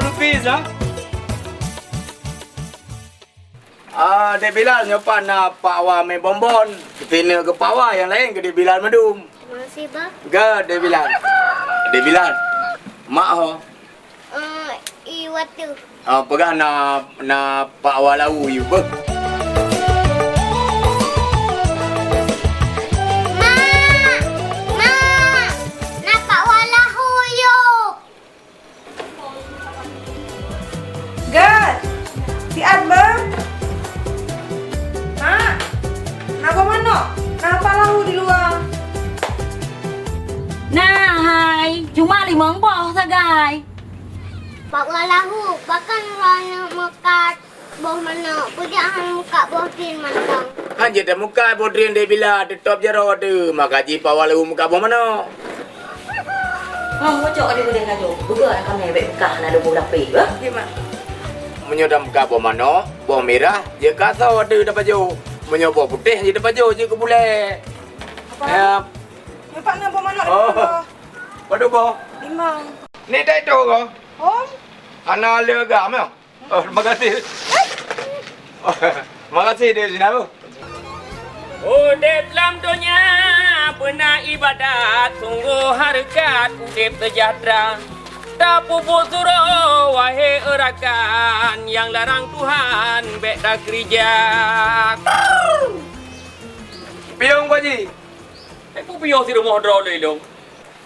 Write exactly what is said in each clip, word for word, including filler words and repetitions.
Hafiz, ah. Ah, Dek Bilal, nyoe pat na Pak Wa mé bonbon. Keutina keu Pak Wa, nyang laén keu Dek Bilal mandum. Makasih, Bah. Ga, Dek Bilal. Dek Bilal, mak ho. Eh, i watèe. Ah, peugah na, na Pak Wa lahu yue beuh. Mak! Mak! Na Pak Wa lahu yue! Gat! Siat beuh! Mak! Na boh manok? Na Pak Lahu di luwa? Na hai, cuma limong boh sagai. Pak Wa lahu, pakon droeneuh meukat boh manok, peue jeuet han meukat boh drien mantong? Han jeuet tameukat boh drien, Dek Bilal, teutap jaroe teuh, maka jih Pak Wa lahu meukat boh manok. Hah, bocok ka dibeudeh laju. Beuga aneuk kamè bèk peugah na lubôh lapéh, bah. Meunyoe tameukat boh manok, boh mirah, jeuet keu asoe teuh tapajoh. Meunyoe boh putéh, jeuet tapajoh, jeuet keu bulèe. Apa? Ya. Nyoe pat na boh manok. Oh. Padum boh? Limong. Ni tai tu ko? Hom. Hana le agam, ya? Oh, terima kasih. Terima kasih, Dek Sinaru. Udép lam donya beuna ibadat, sunggoh hareukat udép seujahteura. Tapeubuet surôh, wahé eurakan, nyang larang Tuhan bèk takeurija. Piôh, Haji. Eh, peue piôh sirumoh droe lôn ilông?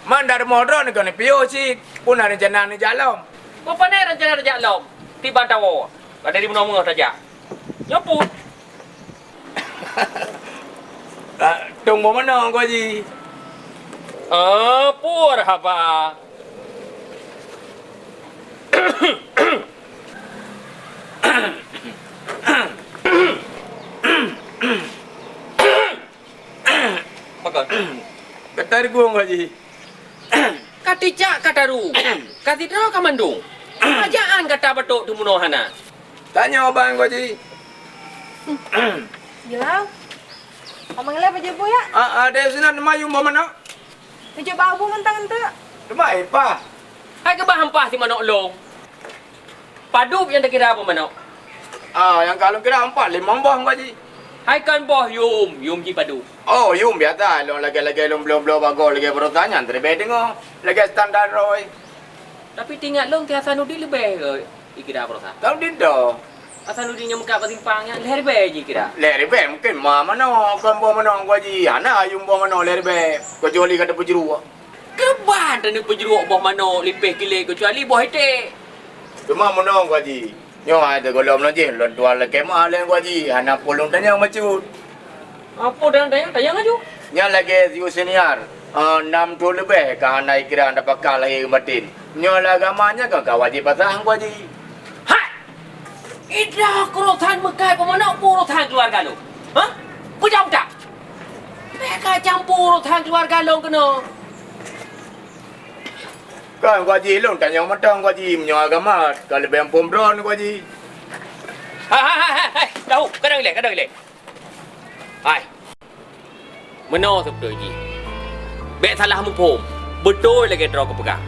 Man darumoh droeneuh kon piôh cit, peue na reuncana neujak lom? Peue pane reuncana neujak lom? Tiban tawoe, ka dari meunoe meungoh tajak. Nyoe peue? Ah, tông boh manok, Haji. Ah, peue haba? Pakon? Gata deungoe, Haji. Ka tijak ka taru. Ka sidroe ka mandum. Ajaan gata batok teumeunoe hana. Tanyoe bang, Haji. Jelau. Abang lé pajoh bu ya? Ah, ah, deh sinan mayum boh manok. Tunjuk bak bu mantang entuk. Teuma ipah. Hai keubah ampah si manok lông. Padub nyang takira boh manok? Ah, nyang ka lôn kira empat, limong boh, Haji. Hai kon boh yum, yum jih padub. Oh, yum biasa, lôn lagèe-lagèe lôn bloe-bloe bagoe lagèe baroesa nyan, teuribèe teungoh, lagèe standar droe. Tapi teuingat lôn, keu Hasanuddin leubeh, eh, jikira baroesa. Hasanuddin toh? Hasanuddin nyang meukat bak simpang nyan, lhèe ribèe jikira. Lhèe ribèe mungken ma manok, kon boh manok, Haji. Hana yum boh manok lhèe ribèe, keucuali ka tapeujruek. Keuban taneuk peujruek boh manok lipéh kilé keucuali boh iték. Teuma meunoe, Haji. Nyoe hai teugohlom lôn jih, lôn tuan lakèe meu'ah lé, Haji. Hana peue lôn tanyong bacut. Apa dan tanyong? Tanyong laju. Nyan lagèe Yusniar, eh, nam thôn leubeh ka hana ikira tapaka lahé batin. Nyoe lam agama nyan kon ka wajéb basah, Haji. Hai! Idroe keu urosan meukat boh manok, peue urosan keuluwarga lôn? Hah? Peujaweueb that! Bèk kacampur urosan keuluwarga lôn keunoe. Kon, Haji, lôn tanyong mantong, Haji, meunyoe agama ka leubeh muphom droeneuh, Haji. Hai, hai, hai, hai, hai, tahu, kadang ilèe, kadang ilèe. Hai. Meunoe seubeutôi jih. Bèk salah muphom. Beutôi lagèe droe kupeugah.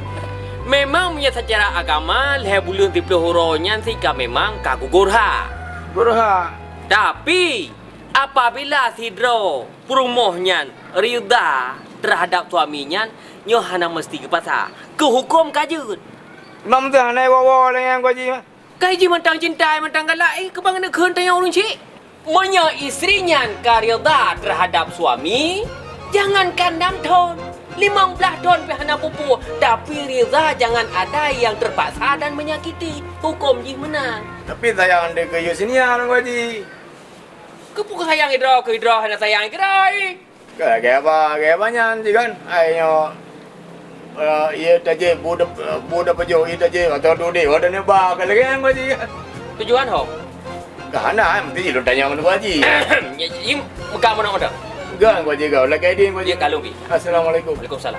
Memang meunyoe seucara agama lhèe buleuen siplôh uroe nyan cit ka memang ka gugurha. Gurha. Tapi, apabila sidroe peurumoh nyan ridha teuhadap suami nyan, nyoe hana meuseuti geupaksa. Keu huköm ka jeuet. Imam teuh hana woe-woe lagèe nyan, Haji. Kai jih mantong cinta, mantong galak, eh, keubang neukheun tanyong ureueng chik. Meunyoe istri nyan ka ridha teuhadap suami, jangankan nam thon, limong blaih thon pih hana peue-peue, tapi ridha jangan ada yang terpaksa dan menyakiti. Huköm jih meunan. Tapi sayang deh keu Yusniar, Haji. Keupeue sayang idroe keu idroe hana sayang keu droe? Ka lagèe haba, lagèe haba nyan jih kan. Ai nyoe, eh, ié tajép, bu da-, bu dapajoh ié tajép, atawa tudeh, oh, dan ba ka lagèe nyan, Haji. Tujuan ho? Ka hana, meusti lôn tanyong ngon Haji. Nyan, nyan, meuka meunoe-meunoe. Gan, Haji, kau lagèe din, Haji. Ya, kalon, Bi. Assalamualaikum. Waalaikumsalam.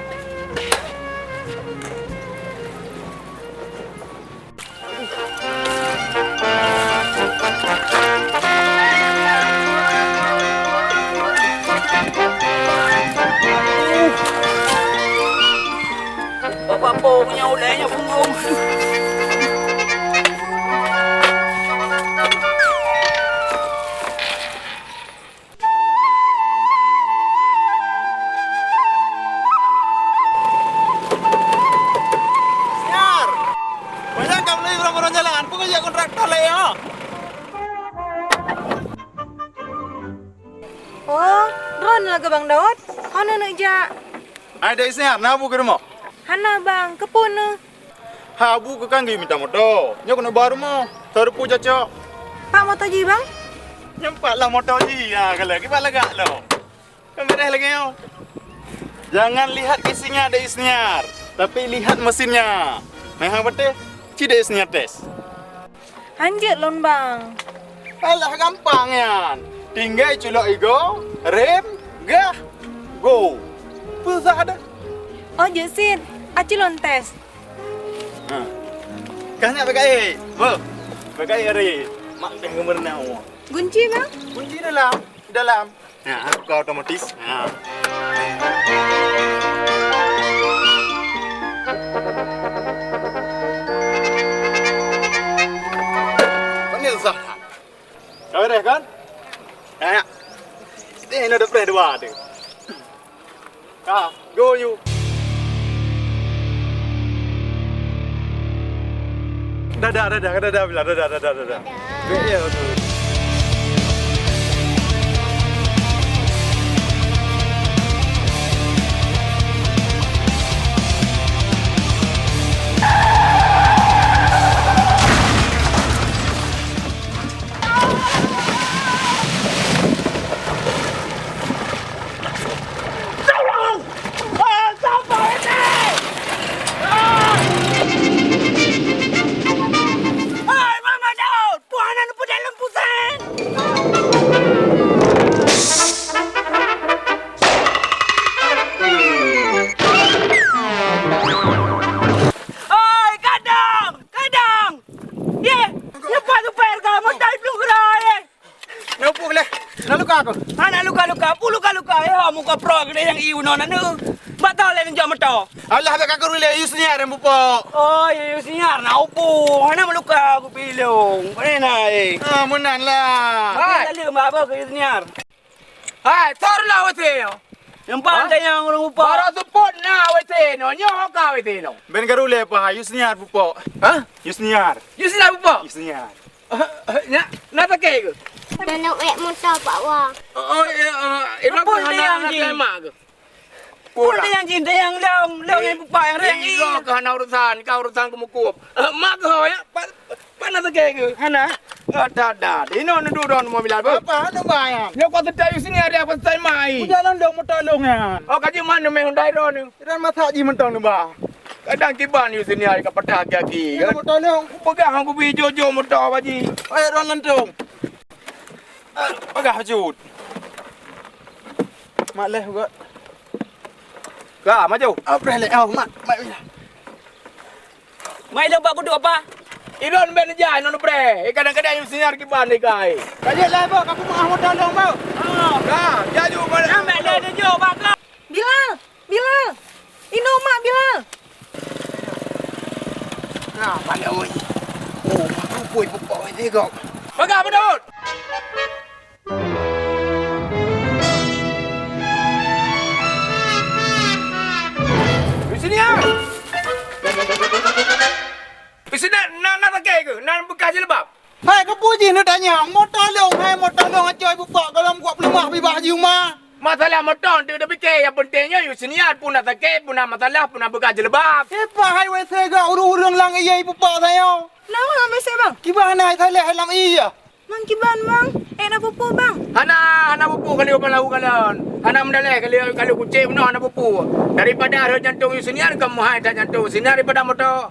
Bapak po punya ulai nya punggong. Peue kajak kontraktor lé nyoe? Oh, droeneuh lagèe Bang Daud. Hana neuk jak. Hai, Dek Isniar, na bu keu rumoh? Hana, Bang. Keupeue neuh? Ha, bu keu kan geuyue mita moto. Nyoe keuneuk ba rumoh. Teurepu cocok. Pat moto jih, Bang? Nyoe pat lah moto jih. Ha, kalau kiban lagak lom. Kan beres lagèe nyoe. Jangan lihat casingnya, Dek Isniar, tapi lihat mesinnya. Nah, hang patéh, ci Dek Isniar tes. Hanjeuet lôn, Bang. Alah, gampang nyan. Tinggai culok igoe, rem, gas, go. Peue susah deh. Oh, jeuet cit. Aci lôn tes. Ha. Kah nyak bagaih. Beuh. Bagaih hari. Mak dah geumeureunau. Gunci, Bang? Gunci dalam. Dalam. Ha, buka otomatis. Ha. Pane susah. Ka beres kan? Ya, ya. Ini ada preh dua tu. Ka, go you. Dadah, dadah, dadah, dadah, dadah, dadah, dadah. Dadah. Bek ya tu. Hai, Mama Daud! Peue hana neupeudaleuem puseng? Hai, kadang! Kadang! Yeh! Leupah tu pèr ka, meutai plueng keudroe, yeh! Nyoe peue lé? Na luka kah? Hana luka-luka. Peue luka-luka? Eh, ho, muka pro geude nyang ié unoe na neu. Bak tho lé neujok moto. Alah, bèk kaku lé, Yusniar nyang pupok. Oh, Yusniar na upu. Hana meuluka kupi lôn. Pane na, eh? Ah, meunan lah. Hai. Lalu mak abah keu Yusniar. Hai, thor lah wete nyoe. Nyang pan tanyong ureueng upah. Baroe seupôt na wete nyoe. Nyoe ka wete nyoe. Ben karu lé pah, Yusniar pupok. Hah? Yusniar. Yusniar pupok? Yusniar. Nyak, na sakét ke? Dalam wek moto Pak Wang. Oh, oh, ya, eh, Ibrahim. Apa hana, dia yang hana jin? Terima ke? Apa dia yang jin? Dia yang long, long yang bupak yang reng. Ih, lo ke hana urusan, kau urusan kemukup. Eh, mak kau ya, pa-, pa na sakét ke? Hana. Ada, ada. Ino nudu don mobil apa? Apa? Anu bayang. Nyo kau setai sini ada apa setai mai? Udah long dong motor long ya. Oh, kaji mana meh Hyundai don ni? Dan masak ji mentong ni, bah. Kadang kiban Yusniar ka patah kaki, kan? Motor long. Peugah aku bi jojo motor, Pak Ji. Ayo, ron lantong. Peugah jut. Mak leh buat. Ka, maju. Apa leh? Oh, mak, mak. Mai lom bak kudu apa? Ilon ben jah non bre. Eh, kadang-kadang Yusniar kiban ni kai. Kali lah, bah, aku mau motor long, bah. Ah. Ka, jaju balik. Sampai leh tujuh, bak. Bilal! Bilal! Inoe mak, Bilal! Nah, mana oi? Oh, mak rupoi pupok itu kok. Peugah beudôt! Di sini, ah! Di sini, na, na pakai ke? Na bekas jilbab? Hai, keupeue jih neutanyong? Moto lôn, hai, moto lôn acoe bubak gohlom kuak peuleumah bibah jih uma. Masalah moto teu tapike, nyang peunteng nyoe Yusniar pun na sakét, pun na masalah, pun na beugah jilbab. Epah hai wese gak ureueng-ureueng lam ié bubak sayoe. Nama nama saya bang? Kiban hai Saleh lam ié. Mang kiban bang, eh na pupu bang. Hana, hana pupu kali upan lahu kalon. Hana mendaleh kali kali kucing meunoe hana pupu. Daripada rhot jantong Yusniar kamoe hai that jantong Yusniar daripada moto.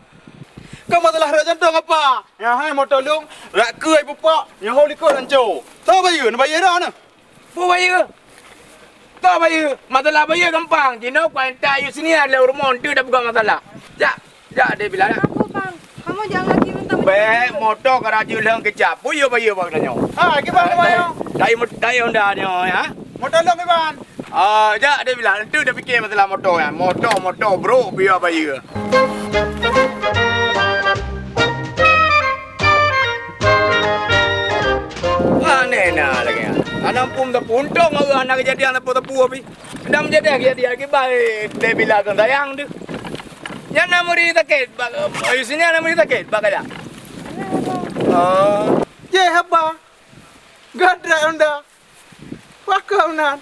Keu masalah rhot jantong apa? Nyang hai moto lôn, rak keu ai pupak, nyang ho likot ranco. Soe bayeue? Neubayeue droeneuh. Peue bayeue? Soe bayeue? Masalah bayeue gampang. Jinoe kuenta Yusniar lé rumoh teu dak peugah masalah. Jak, jak deh bila dak. Aku bang, kamu jangan lagi minta. Bèk moto ka rajin lheueng keucap. Peue yue bayeue bak tanyoe? Ha, kiban bayeue? Dai mot-, dai Honda nyoe ya. Moto lôn kiban? Ah, jak deh bila enteuk dah fikir masalah moto nyan. Moto, moto, bro, biar bayeue. Aneh na lagèe nyan. Hana pun teupeu untông awak hana kejadian teupeu-teupeu pi. Dah menjadi kejadian kiban deh bila keu sayang tu. Nyan na meuri sakét, bak, ayu sini na meuri sakét, bak kajak. Oh, jeh haba. Gadret Honda. Pakon nan?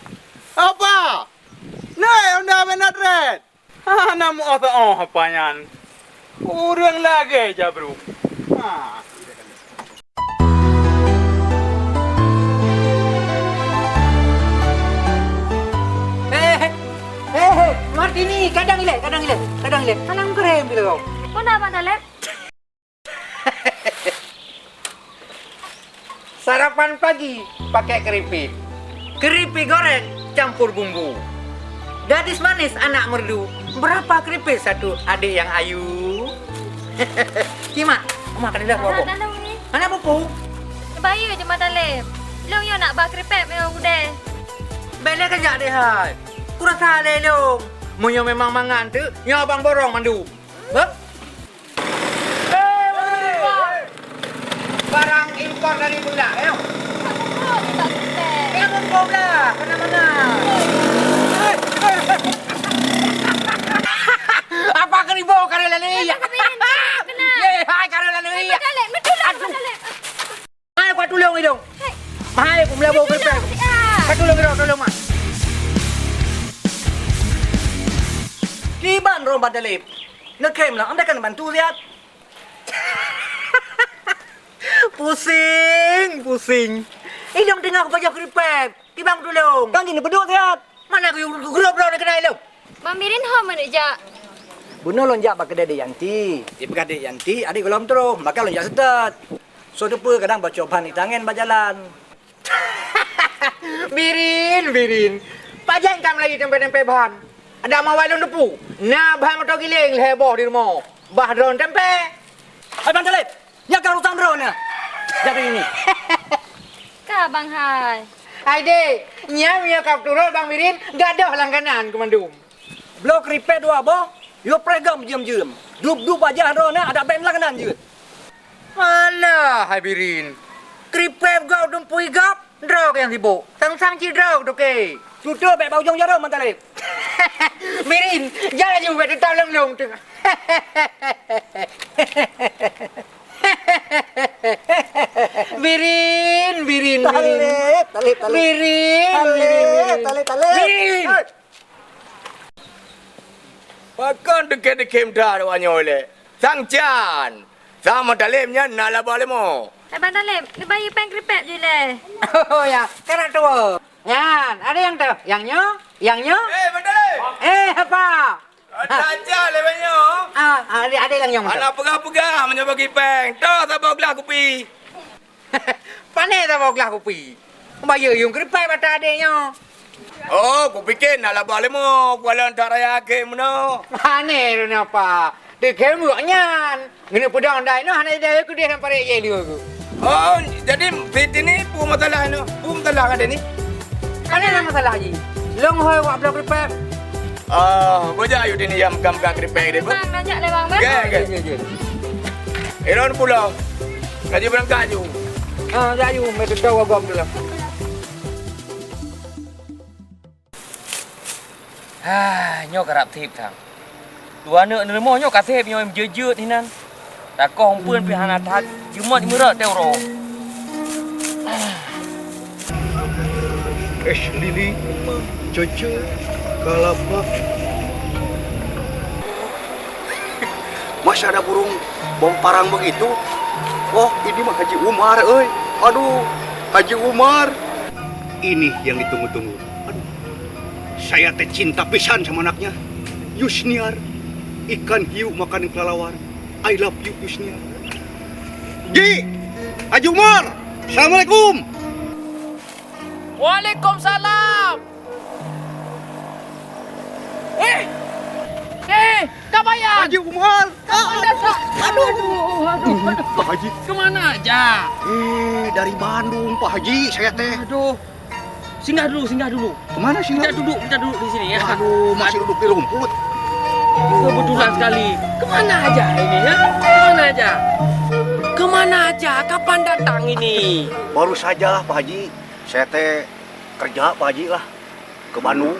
Apa? Nai Honda Benatret. Hana meu-oh-oh apa nyan. Ureueng lagèe jabru. Ha. Eh, eh, eh, Martini, kadang ilèe, kadang ilèe, kadang ilèe. Hana meukeurem bila kau. Peue na, Bang Taleb? Sarapan pagi pakai keripik. Keripik goreng campur bumbu. Gadis manis anak merdu, berapa keripik satu adik yang ayu? Simak, Uma ka dilah buah boh. Anak dalam ni. Anak pupu. Bayu je mata lem. Long yo nak ba keripik meo gudai. Bela kejak deh hai. Kurasa lelong. Meunyoe memang mangan tu, nyoe abang borong mandum. Beuh. Barang impor dari Bulak, ayo. Ayo, bungkôh belah, kena mana? Apa keribu kali lalu iya? Kena. Ye, hai kali lalu iya. Aduh. Hai, kuat tulung idong. Hai, aku melabu keripik. Kuat tulung idong, tulung mak. Kiban rong badalip. Neukhem lah, anda kan bantu siat. Pusing, pusing. Ilong teungoh kupajoh keuripèp. Kiban tulông. Kan jih neupeuduek siat. Mana ku grup droe keunan ilong? Bang Birin ho meuneuk jak? Bunoe lôn jak bak keudè Dek Yanti. Jipeugah Dek Yanti, adik gohlom troh, maka lôn jak seutôt. Soe teupeu kadang bacoe ban itangen bak jalan. Birin, Birin. Pajan ka meulayeue tempe-tempe ban. Adak mawai lôn teupeu. Na ban moto giléng lhèe boh di rumoh. Bah droen tempe. Hai Bang Taleb, nyan ka urusan droeneuh. Jadi ini. Ka Bang hai. Hai deh, nyan meunyoe ka turot Bang Birin, gadoh langganan keumandum. Bloe keuripèp dua boh, yue preh gob jeuem-jeuem. Dup-dup bajah droeneuh adak bèk langganan jeuet. Alah, hai Birin. Keuripèp gob dumpui gob, droe nyang sibok. Sang-sang cit droe toke. Tutoe bèk bak ujong jaroe, Bang Taleb. Birin, jak laju bèk teutap lom-lom teuk. Birin, Birin, Birin. Taleb, Taleb, Taleb. Birin, Taleb, Birin, Birin. Taleb, Taleb. Birin. Hei. Pakon deukhem-deukhem that awak nyoe lé? Sang can! Sang Bang Taleb nyan na laba leumo. Eh, Bang Taleb, neubayeue péng keuripèp jih lé. Oh, ya. Ka na tuwoe. Nyan, ada nyang teuh. Nyang nyoe? Nyang nyoe? Eh, Bang Taleb! Eh, apa? Ada aja lé nyoe. Ah, ah, ada, ada nyang nyoe. Hana peugah-peugah meunyoe bagi péng. Toh saboh glah kupi. Pané saboh glah kupi. Bayeue yuem keuripèp ata adé nyoe. Oh, kupike na laba leumo, kuala that raya keu meunoe. Pané droeneuh apa? Dikhem buet nyan. Ngeuneuk peudong dai nyoe hana idai keudeh nyang parek jai lé ku. Oh, jadi Siti ni peue masalah nyoe? Peue masalah ngon adé ni? Pané na masalah jih. Long hôi wak bloe keuripèp. Ah, boh jak ayue dini nyang meukam-meukam keuripèk deh, Bu. Bang, najak lé Bang, Bang. Oke, oke. Jeuet, jeuet, jeuet. Iron pulang. Laju beurangkat aju. Ah, jak aju, meuteuteu wagom tu lah. Ah, nyoe karab tiep thang. Dua aneuk neurumoh nyoe ka seb nyoe jeuet-jeuet hinan. Takoh umpeuen pih hana that, jeuet meurot teuh uroe. Es lili, cece, kalapa. Masih ada burung bom parang begitu? Oh, ini mah Haji Umar, euy. Aduh, Haji Umar. Ini yang ditunggu-tunggu. Aduh. Saya teh cinta pisan sama anaknya. Yusniar, ikan hiu makan kelelawar. I love you, Yusniar. Ji, Haji Umar, assalamualaikum. Waalaikumsalam. Eh, eh, Kak Bayan. Haji Umar. Kak Bayan, Kak. Aduh, aduh, aduh. Pak Haji. Kemana aja? Eh, dari Bandung, Pak Haji, saya teh. Aduh. Singgah dulu, singgah dulu. Kemana singgah? Kita duduk, kita duduk di sini, ya. Aduh, masih duduk di rumput. Kebetulan sekali. Kemana aja ini, ya? Kemana aja? Kemana aja? Kapan datang ini? Baru saja, Pak Haji, saya teh kerja, Pak Haji, lah, ke Bandung.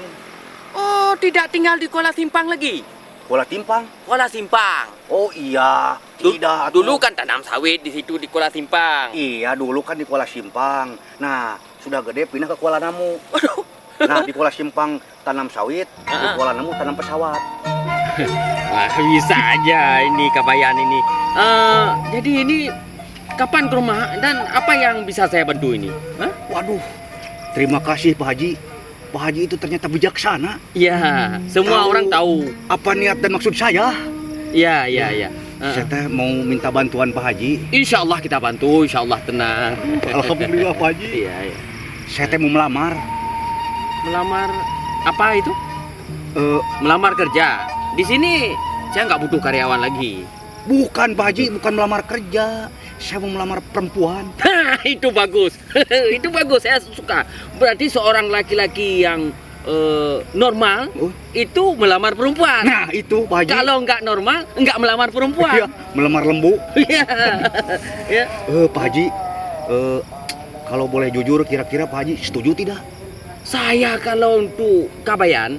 Oh, tidak tinggal di Kuala Simpang lagi? Kuala Timpang? Kuala Simpang. Oh iya, Du-, tidak atuh. Dulu kan tanam sawit di situ di Kuala Simpang. Iya, dulu kan di Kuala Simpang. Nah, sudah gede pindah ke Kuala Namu. Waduh. Nah, di Kuala Simpang tanam sawit, di Heeh. Kuala Namu tanam pesawat. Wah, bisa aja ini Kabayan ini. Eh, jadi ini kapan ke rumah dan apa yang bisa saya bantu ini? Hah? Waduh, terima kasih Pak Haji. Pak Haji itu ternyata bijaksana. Ya, semua Tahu orang tahu. Apa niat dan maksud saya. Ya, ya, ya. Heeh. Saya teh mau minta bantuan Pak Haji. Insya Allah kita bantu, insya Allah tenang. Alhamdulillah Pak Haji. Iya, iya. Saya teh mau melamar. Melamar apa itu? Eh, Melamar kerja. Di sini saya nggak butuh karyawan lagi. Bukan Pak Haji, bukan melamar kerja. Saya mau melamar perempuan. Ha, itu bagus. Itu bagus, saya suka. Berarti seorang laki-laki yang eh, normal Oh. itu melamar perempuan. Nah, itu Pak Haji. Kalau nggak normal, nggak melamar perempuan. Iya, melamar lembu. Iya. Ya. Eh, Pak Haji, eh, kalau boleh jujur, kira-kira Pak Haji setuju tidak? Saya kalau untuk Kabayan,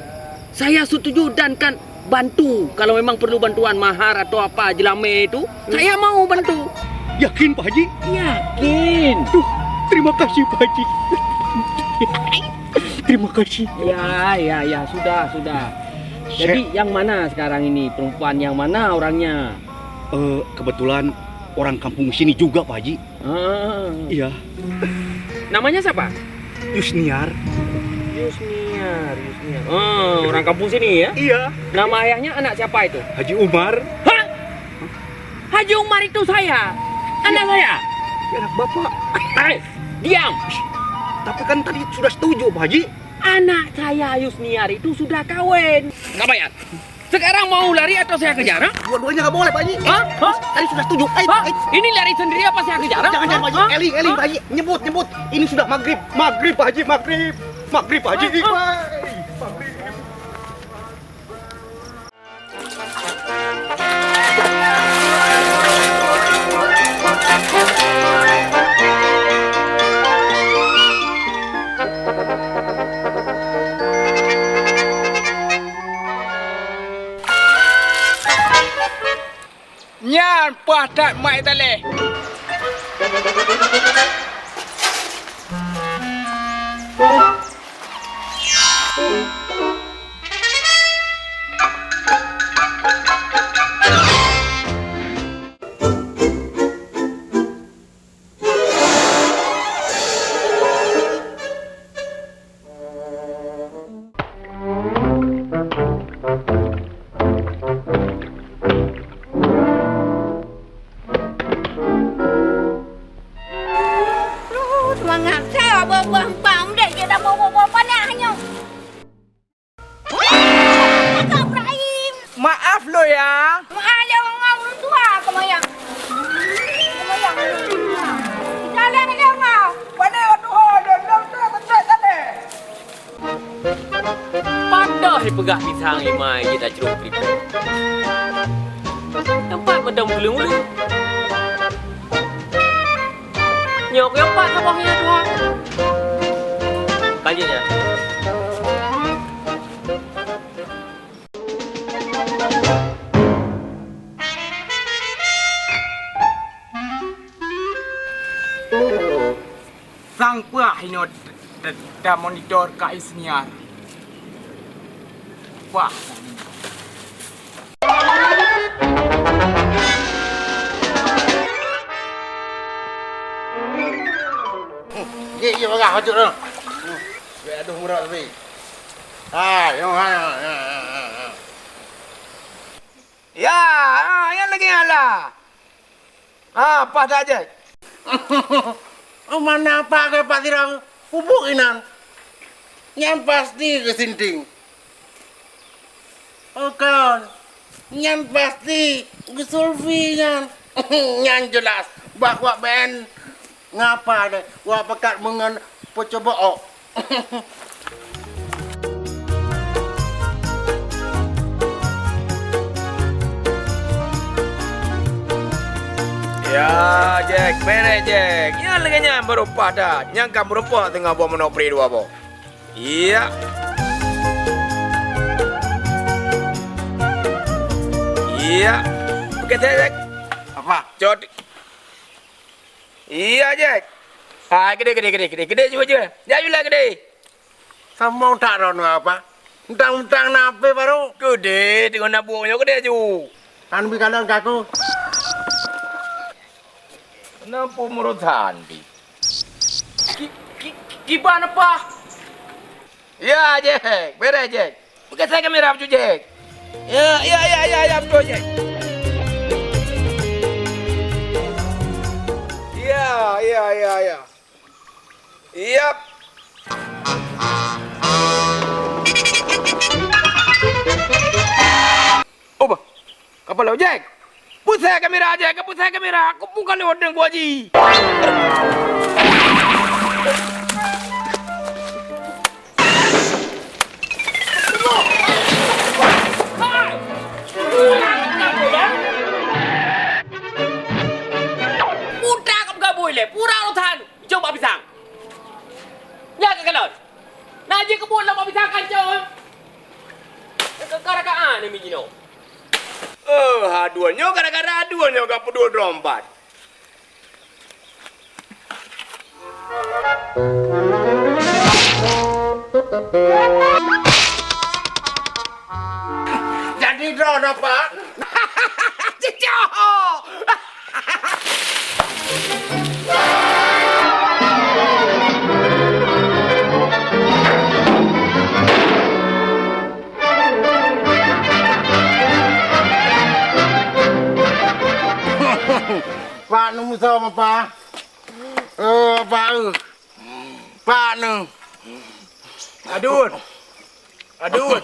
saya setuju dan kan bantu. Kalau memang perlu bantuan mahar atau apa jelame itu, saya mau bantu. Yakin Pak Haji? Yakin. Duh, terima kasih Pak Haji. Terima kasih. Ya, ya, ya, sudah, sudah. Saya Jadi yang mana sekarang ini? Perempuan yang mana orangnya? Eh, kebetulan orang kampung sini juga, Pak Haji. Ah. Iya. Namanya siapa? Yusniar. Yusniar, Yusniar. Oh, orang kampung sini ya? Iya. Nama ayahnya anak siapa itu? Haji Umar. Hah? Haji Umar itu saya. Anak saya. Ya, anak Bapak. Eh, diam. Tapi kan tadi sudah setuju, Pak Haji. Anak saya Yusniar itu sudah kawin. Nggak bayar. Sekarang mau lari atau saya kejar, ha? Dua-duanya nggak boleh, Pak Haji. Hah? Hah? Tadi sudah setuju. Eh, Hah? eh. Ini lari sendiri apa saya kejar, ha? Jangan, jangan, Pak Haji. Hah? Eling, eling, Hah? Pak Haji. Nyebut, nyebut. Ini sudah maghrib. Maghrib, Pak Haji, maghrib. Maghrib, Pak Haji. Hah? Hah? Wah, maghrib. Nyan paih that mak talèh. Duh, seumangat. Saya buang-buang pam deh, kita bawa-bawa panas hanya. Kakak Ibrahim. Maaf lo ya. Maaf lo, ngau ureueng tuha keumayang. Keumayang. Jalan lé ngau. Pane ureueng tuha, lôn, lôn, lôn, lôn, lôn. Padahai peugah pisang imai jeuet acrok tripod. Teumpat mantong buleuen-buleuen. Nyoe keuh pat saboh nyoe, Tuhan. Lanjut ya. Sang peue inoe ta-, ta-, tamonitor ka Isniar. Wah. Jih, jih, bagah, hajut dah. Biar aduh murah tapi. Ah, yang mana? Ya, ah, yang lagi ala. Ah, pas dah, Jack. Mana apa ke Pak Tirang? Pupuk inan. Nyan pasti ke sinting. Oh, kan. Nyan pasti ke Sulfi nyan. Nyan jelas. Bah, wak ben. Ngapa deh? Wak pekat mengen peucoba ok. Ya, Jack, beres, Jack. Nyan lagèe nyan baru paih that. Nyang ka meurumpok teungoh boh manok pri dua boh. Iya. Iya. Oke, saya, saya. Apa? Cot. Iya, Jack. Ah, gede, gede, gede, gede, gede juga, juga. Jangan juga gede. Sama tak rono apa? Mentang-mentang nape baru? Gede, tengok nak buang juga gede ju. Kan bi kalon kaku. Kenapa menurut Sandi? Ki, ki, kiban apa? Ya, Jack. Beres, Jack. Bukan saya kamera, Abdul Jack. Ya, ya, ya, ya, ya, betul, Jack. Ya, ya, ya, ya. Yap. Oh, bah. Kapal laut, Jack. Pusai kamera, Jack. Pusai kamera. Aku pun kalau orang buat ji. Putra ka peugabui lé, pura urosan. Jom bak pisang. Nyan ka kalon. Na jeuet keubuet lom bak pisang kancong. Gara-gara aneuk mi jinoe. Eh, aduan nyoe gara-gara aduan nyoe ka peuduek droe empat. Jadi droe napa? Cicok! Pak Nung Musa, Pak. Eh, Pak, eh. Pak Nung. Adun. Adun.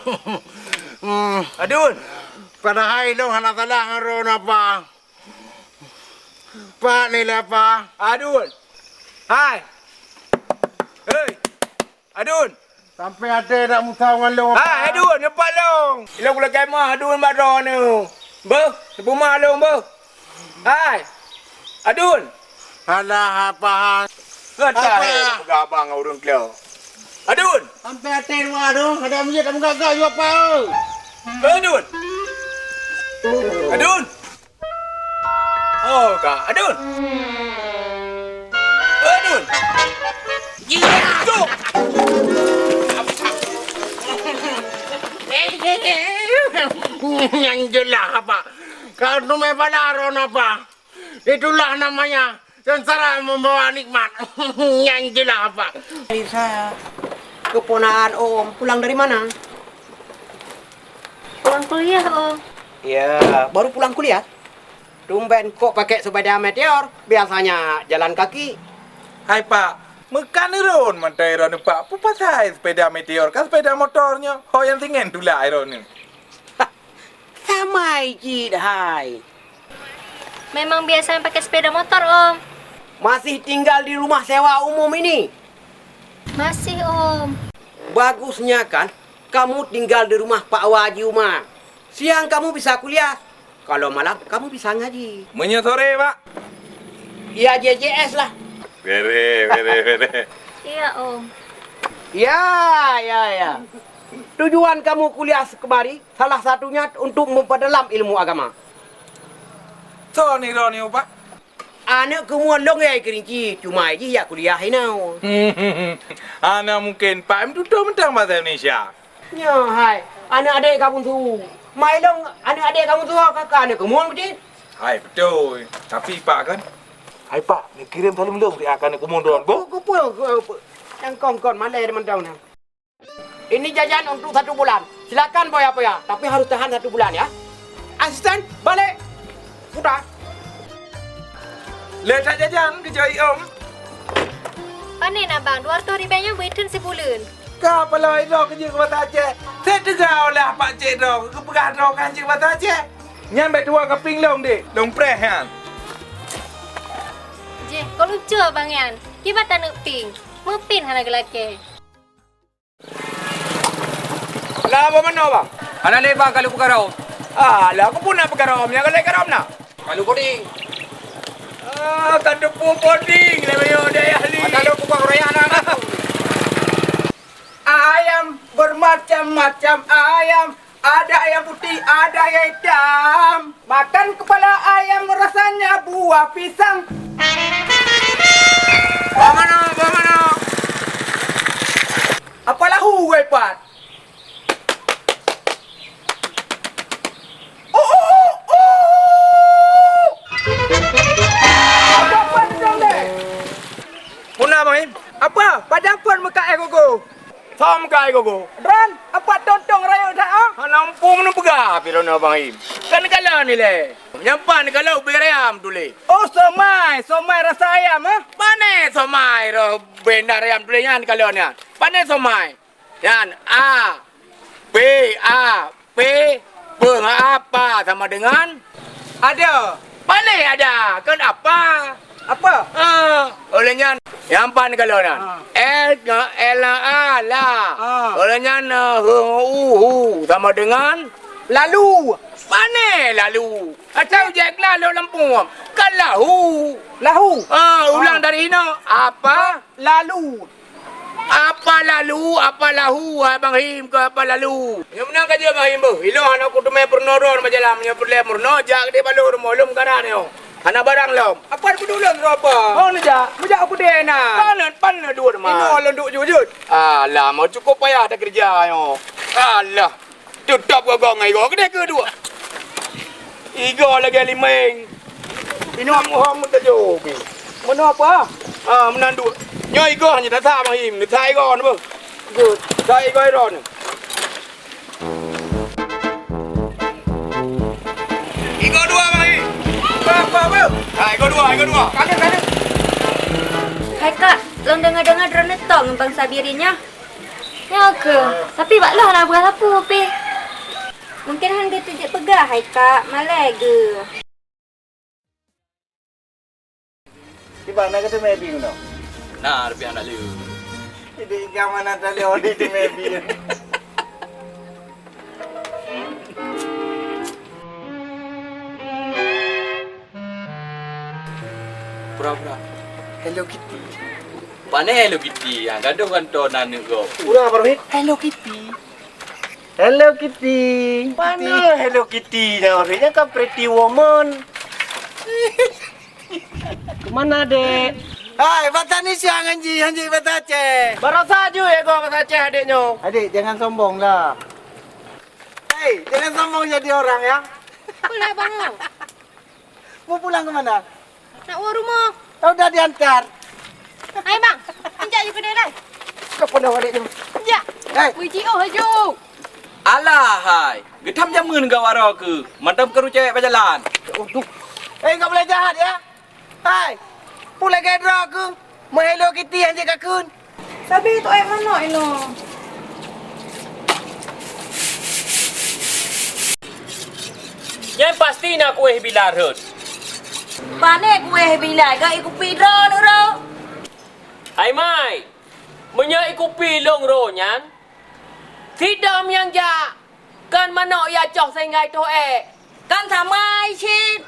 Hmm. Adun. Padahai lôn hana salah ngon droeneuh, Pak. Pak nilai, Pak. Adun. Hai. Hei. Adun. Sampai até dak musah ngon lôn, Pak. Hai, Adun, neupat lôn. Ilôn kulakée meuh Adun bak droeneuh. Beuh, neupeumeuh lôn, beuh. Hai. Adun. Alah, apa? Gata Apa? He, peugah abang ngon ureueng klo. Adun. Sampai até dua Adun, ada meujeut dak meugaga jua, Pak. Adun. Adun. Oh, ka. Adun. Adun. Jatuh. Nyang jeulaih apa? Kau tu meh bala ron apa? Itulah namanya sengsara membawa nikmat. Nyang jeulaih apa? Lisa, keponakan Om pulang dari mana? Pulang kuliah, Om. Ya, baru pulang kuliah? Tumben kok pakai sepeda meteor, biasanya jalan kaki. Hai, Pak, meukan iron mantong iron, Pak. Peue pasai sepeda meteor, kan sepeda motor nyoe? Ho nyang singen tulak iron nyoe. Sama cit, hai. Memang biasa pakai sepeda motor, Om. Masih tinggal di rumah sewa umum ini? Masih, Om. Bagusnya kan, kamu tinggal di rumah Pak Waji Uma. Siang kamu bisa kuliah, kalau malam kamu bisa ngaji. Meunyoe sore, Pak? Ya, J J S lah. Bere, bere, bere. Iya, Om. Ya, ya, ya. Tujuan kamu kuliah kemari salah satunya untuk memperdalam ilmu agama. Soe nirok nyoe, Pak? Aneuk keumuen lôn ya Keurinci, cuma jih jak kuliah inoe. Hana mungken, Pak, em tutoe mantong bahasa Indonesia. Nyoe hai, aneuk adék kamoe su. Mai lôn aneuk adék kamoe su ka, ka aneuk keumuen beutôi. Hai, beutôi. Tapi, Pak, kan? Hai, Pak, neukirém saleuem lôn bri akan aneuk keumuen droen, boh. Ku, ku, ku, ku, ku. Nyang kong kon malèe mantong na. Ini jajan untuk satu bulan. Silakan foya-foya, tapi harus tahan satu bulan ya. Asisten, balik. Putar. Lé that jajan keujoi, Om. Panen abang, dua ratus ribèe nyan beu itheun sibuleuen. Ka paloe droe keujeuet keu basa Aceh. Saya teuga olah pak cek droe, keu peugah droe kan cek basa Aceh. Nyan bèk tuwoe keu pieng lôn, Dek. Lôn preh nyan. Jeh, kok lucu abang nyan. Kiban taneuk pieng. Meupin hana geulakèe. Lah, apa manoe, Bang? Hana lé, Bang, kalu peukarôm. Alah, aku pun na peukarôm, nyang galak karôm na. Kalu poding. Ah, ka teupeu poding, lé miyueb dayah li. Kalu pukon raya na. Ayam bermacam-macam ayam, Ada ayam putih, ada ayam hitam. Makan kepala ayam rasanya buah pisang. Bagaimana? Bagaimana? Apa lahu, weh, Pat? Oh, oh, oh, oh. Apa, Pat, dong deh? Puna, Bang Im? Apa? Padang pun meuka eh gogo. Thom kai gogo. Ran, apa tontong rayeuk that, ah? Hana muphom neupeugah pih droeneuh Bang Im. Kan neukalon ilèe. Nyang pan neukalon ubé ayam tuléh. Oh, somai, somai rasa ayam, ah? Pané somai roh benda ayam tuléh nyan neukalon nyan. Pané somai. Nyan A, P, A, P, peue ngon apa sama dengan? Ada. Paléh ada, kan apa? Apa? Ah, oleh nyan, nyang pan kalau nyan. Ah. L ngon L, A, la. Ah. Oleh nyan, eh, hu, hu, hu, sama dengan? Lalu. Pané lalu. Asai ujek lalu lam puang. Kan lahu. Lahu. Ah, ulang dari inoe. Apa? Lalu. Apa lalu, apa lahu, hai Bang Him keu apa lalu? Nyoe meunan ka jeuet Bang Him beuh. Ilôn hana kuteumé peurunoe droe bak jalan, meunyoe peureulèe meurunoe jak di baloh rumoh lôn meukaran nyoe. Hana barang lom. Apa kudu lôn droe apa? Oh, neujak, meujak u keudè na. Paneuk, paneuk duek teuma. Inoe lôn duek jujut. Alah, mau cukup payah takeureuja nyoe. Alah. Teutap gagong ngon igoe keudeh keu duek. Igoe lagèe limeng. Inoe muhom meutajô pi. Meunoe apa? Ah, meunan duek. Nyoe igoe hana tasa Bang Him, tasa igoe nyoe. Good. Tasa igoe droeneuh. Igoe dua Bang Him. Apa, apa, apa? Ha, igoe dua, igoe dua. Kali, kali. Hai kak, lôn deungoe-deungoe droeneuh tong bangsa Bireuen nyoe. Nyoe keuh, tapi bak lôn hana peugah sapeue pih. Mungken han geuh teujeuet peugah hai kak, malèe geuh. Kiban na geuteumé bi keunoe? Na, tapi hana lé. Jadi, ka mana tadi orang teumé bi? Pura-pura. Hello Kitty. Pane Hello Kitty? Nyang gadoh kantô na aneuk gob. Pura apa, Rohit? Hello Kitty. Hello Kitty. Pane Hello Kitty nyan, Rohit? Nyan kan Pretty Woman. Kemana, Dek? Hai, bak Tanisha ngon jih, ngon jih bahasa Aceh. Barosa ju ya gua bahasa Aceh adek nyoe. Adik, jangan sombong lah. Hei, jangan sombong jadi orang ya. Boleh, Bang. Mau pulang ke mana? Nak ke rumah. Oh, udah diantar. Hai, Bang. Anjak ju kedai lai. Kau pernah balik tu? Anjak. Hei. Wih, Cik, oh, haju. Alah, hai. Geutam jameun gawara keu. Mantap kerucek berjalan. Aduh. Eh, enggak boleh jahat ya. Hai. Pulai gaya droe keu. Meuhelo Kitty hanjeuet kakheun. Sabe tu ayat manok inoe. Nyan pasti na kueh bila rhot. Pane kueh bila? Ka ikupi droe nuro. Hai mai, meunyoe ikupi lôn ro nyan, sidom nyang jak. Kan manok ya coh sehingga itoh eh. Kan sama cit.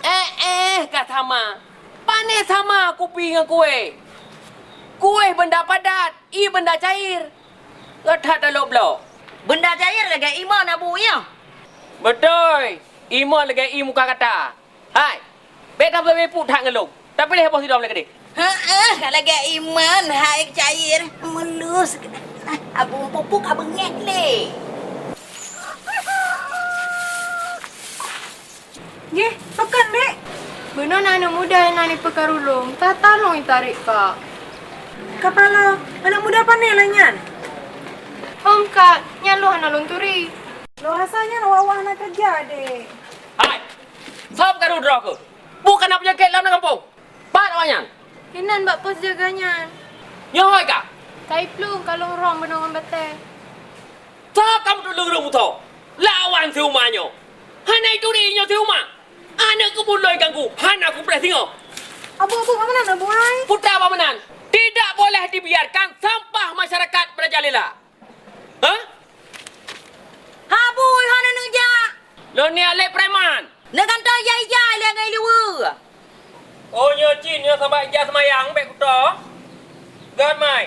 Eh, eh, ka sama. Pane sama kupi ngon kueh. Kueh benda padat, ie benda cair. Ngat that talob bloe. Benda cair lagèe ie mon abu nyoe. Beutôi, ie mon lagèe ie muka kata. Hai, bèk tabeupue that ngon lôn. Tapiléh boh sidom lé keudeh. Heeh, ka lagèe ie mon hai cair. Mulus. Abu pupuk ka beungéh lé. Nggih, pakon, Dek? Beunong na aneuk muda nyang na nipeukaru lôn, ka tanoh itarek, Kak. Kapala, aneuk muda pane lah nyan? Hom, Kak, nyan lôn hana lôn turi. Lôn rasa nyan awak-awak hana keureuja, Dek. Hai! Soe peukaru droe keuh? Bukon na peunyakét lam gampông? Pat awak nyan? Inan bak pos jaga nyan. Nyoe hôi ka? Kai plueng ka lôn rhom bunoe ngon batèe. Soe ka meutulông ureueng butho? Lawan si Uma nyoe. Hana ituri nyoe si Uma. Aneuk keubeut lôn ganggu, hana kupreh singoh. Abu, abu, bak meunan abu ai? Putra bak meunan. Tidak boleh dibiarkan sampah masyarakat merajalela. Hah? Haba, hana neujak. Lôn ni alek preman. Neukantô ija-ija lé ngon luweue. Oh, nyoe cit, nyoe sabab ija seumayang, bèk kuto. Gèt mai.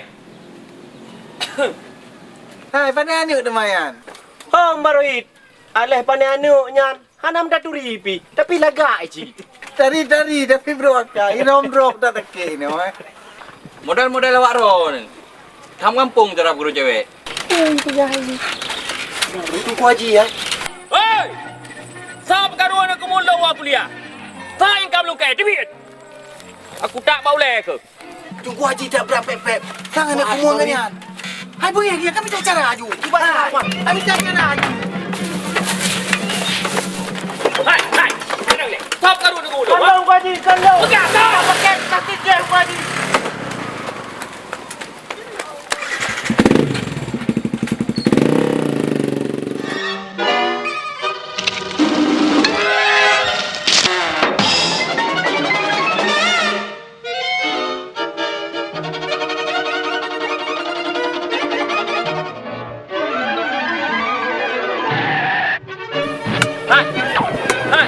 Hai, pane aneuk teuma nyan? Hom Baroit, aléh pané aneuk nyan hana meutaturi pih, tapi lagak cit. Tari-tari tapi beureuakah, irong droe tatakeh nyoe, eh. Modal-modal awak droe ni. Tham gampông cara peurunoe cewek. Ui, tu jahil. Itu Haji, ya. Hei! Sapa karu aneuk keumulong wa kuliah? Sa nyang ka meulungkée, teubiet! Aku tak bak ulée keuh. Teungku Haji tak brat pép-pép. Sang aneuk kumoe nyan. Hai, beungéh dia, kami tak cara aju. Cuba, hai, cuba. Kami tak cara aju. Hai, hai, tenang lé. Sapa karu aneuk keumulong, ha? Kalau Teungku Haji, kalau. Pegang, sapa? Pakai kaki dia, Teungku Haji. Hai! Hai!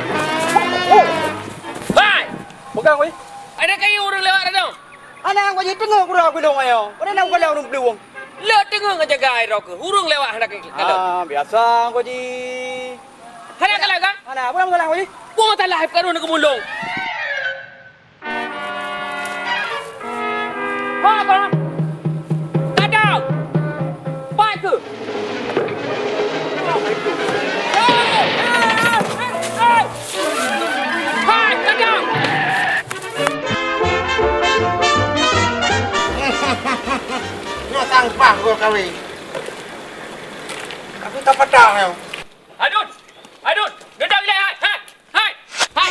Hai! Pegang, weh! Ada kayu ureueng lewat dah tu. Hana, Teungku Haji, teungoh kura gulong ayo. Pada nak kala ureueng peulueng. Le teungoh ngejaga air roke. Ureueng lewat hana ke-, kalon. Ah, biasa, Teungku Haji. Hana kalon kan? Hana, apa masalah, Teungku Haji? Apa masalah, hai, karu aneuk keumulong? Ha, apa? Kadang. Pai ke? Hai, kadang. Nyoe sang pah gol kawé. Aku tak patah nyoe. Adun! Adun! Neudong ilée, hai! Hai! Hai! Hai!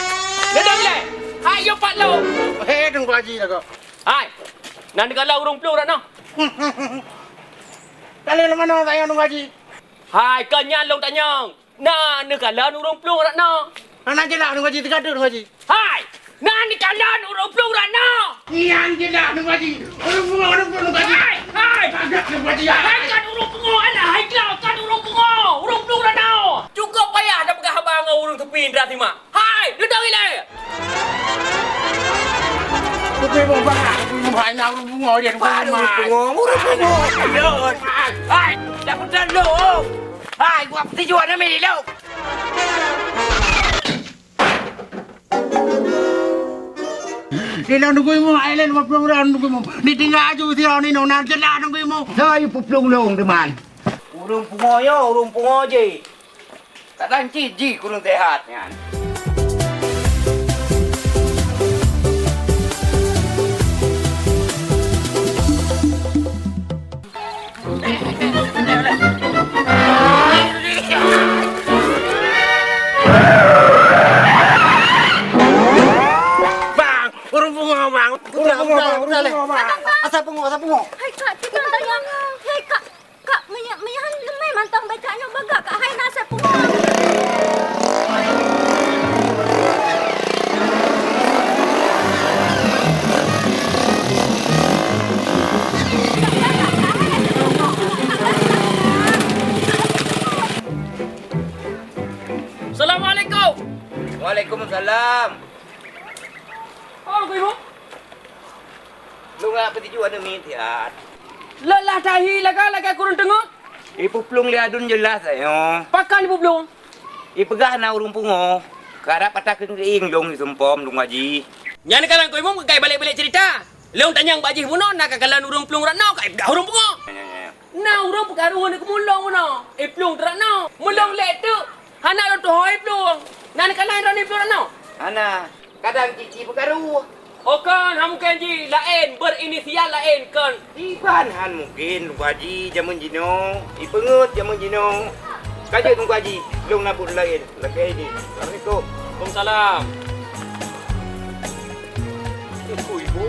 Neudong ilée! Hai, yo pat lom! Hei, Teungku Haji lah kau. Hai! Na neukalon ureueng plueng rot noh. Kalon lam manoe, sayang Teungku Haji? Hai, kon nyan lôn tanyong. Na neukalon ureueng plueng rot noh. Hana jeulaih Teungku Haji, teuka teuk Teungku Haji. Hai! Na neukalon ureueng plueng rot noh. Nyan jeulaih Teungku Haji. Ureueng pungo, ureueng pungo Teungku Haji. Hai! Hai! Agak Teungku Haji, hai! Hai, kon ureueng pungo, alah, hai, kon ureueng pungo. Ureueng plueng rot noh. Cukôp payah tapeugah haba ngon ureueng seupie indra simak. Hai! Neudong ilée! Kupi boh bak, kupi boh bak, na ureueng pungo dia, ureueng pungo. Ureueng pungo, ureueng pungo. Hai! Dah peugah lôn. Hai, buat peutijuan nami lôn. Di dalam nunggu imu, ai lain buat pelanggaran nunggu imu. Di tinggal aju sira ni nong nan jelah nunggu imu. Saya peplung long teman. Ureueng pungo yo, ureueng pungo je. Kadang cit jih kureueng sehat nyan. Bang, ureueng pungo, Bang. Ureueng pungo, Bang. Ureueng pungo, Bang. Asai pungo, asai pungo. Hai, Kak, kita tanya. Hai, Kak. Kak, meunyo-, meunyoe han leumeh mantong bak kak nyoe, bagak kak hai na asai pungo. Assalamualaikum. Waalaikumsalam. Oh, Ibu. Lôn ngak peutijok aneuk miet siat. Lelah tahi lagak-lagak kureueng teungeut. Ipeuplueng lé aduen jeulaih tanyoe. Pakon ipeuplueng? Ipeugah na ureueng pungo, karab ata keuieng lôn seumpom lôn ngaji. Nyan kalon keu imum ka ibalek-balek ceurita. Lôn tanyong bak jih bunoe na ka kalon ureueng plueng rot noe ka ipeugah ureueng pungo. Nya, nya, nya. Na ureueng peukaru ngon keumeulong bunoe, iplueng teurot noe. Meulong lé teuk, hana lôn tuho iplueng. Na neukalon droeneuh iplueng rot noe? Hana. Kadang cit-cit peukaru. Oh kon, hana mungken jih, laén, berinisial laén kon. Iban han mungken, Teungku Haji, jameun jinoe, ipeungeut jameun jinoe. Ka jeuet Teungku Haji, lôn na buet laén, lakée jih. Assalamualaikum. Waalaikumsalam. Ibu, ibu.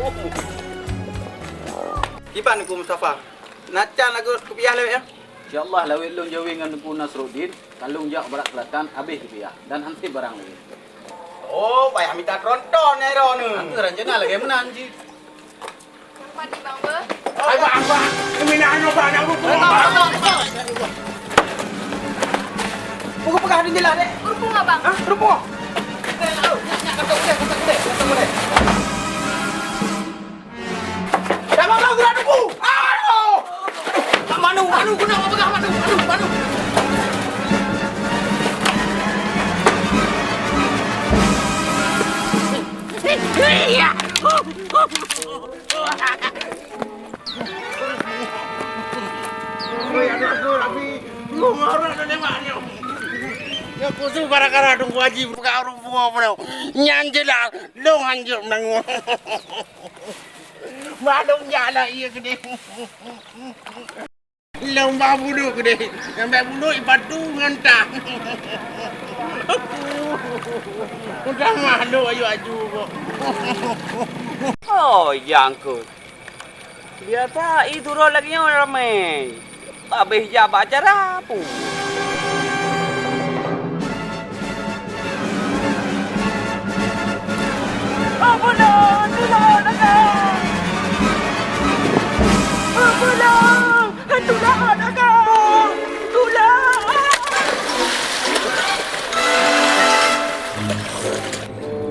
Iban Teungku Mustafa. Na can lagoe kupiah lewat ya? Insya Allah lawét lôn jaweueb ngon Teungku Nasruddin, ka lôn jak u Barat Selatan, habéh kupiah dan han sép barang lagée. Oh, payah mita tronton ya droeneuh. Aku rencana lagée meunan jih. Mandi bang ber. Hai bang, bang. Kami nak anu bang, nak rukuk bang. Buku peugah di jelas dek. Rukuk abang. Hah? Rukuk. Dah bang, bang, gerak tunggu. Aduh. Manu, manu, guna peugah manu, manu, manu. Oi, aneuk aku, Abi. Ngurah tu nembak nyoe. Nyoe khusus gara-gara Teungku Haji buka warong bungoh pun. Nyan jeulaih, lôn hanjeuet meunangoe. Bak lôn jak lah, iya keudeh. Lôn ba bunoe keudeh. Nyang bèk bunoe ipatu ngon tang. Udah malu aju-aju kok. Oh, jangkut. Biasa, i turot lagèe nyoe ramè. Habéh jak bak acara, pu. Oh, pulang, pulang, pulang. Oh, pulang. Hantu lahat agam! Tulak!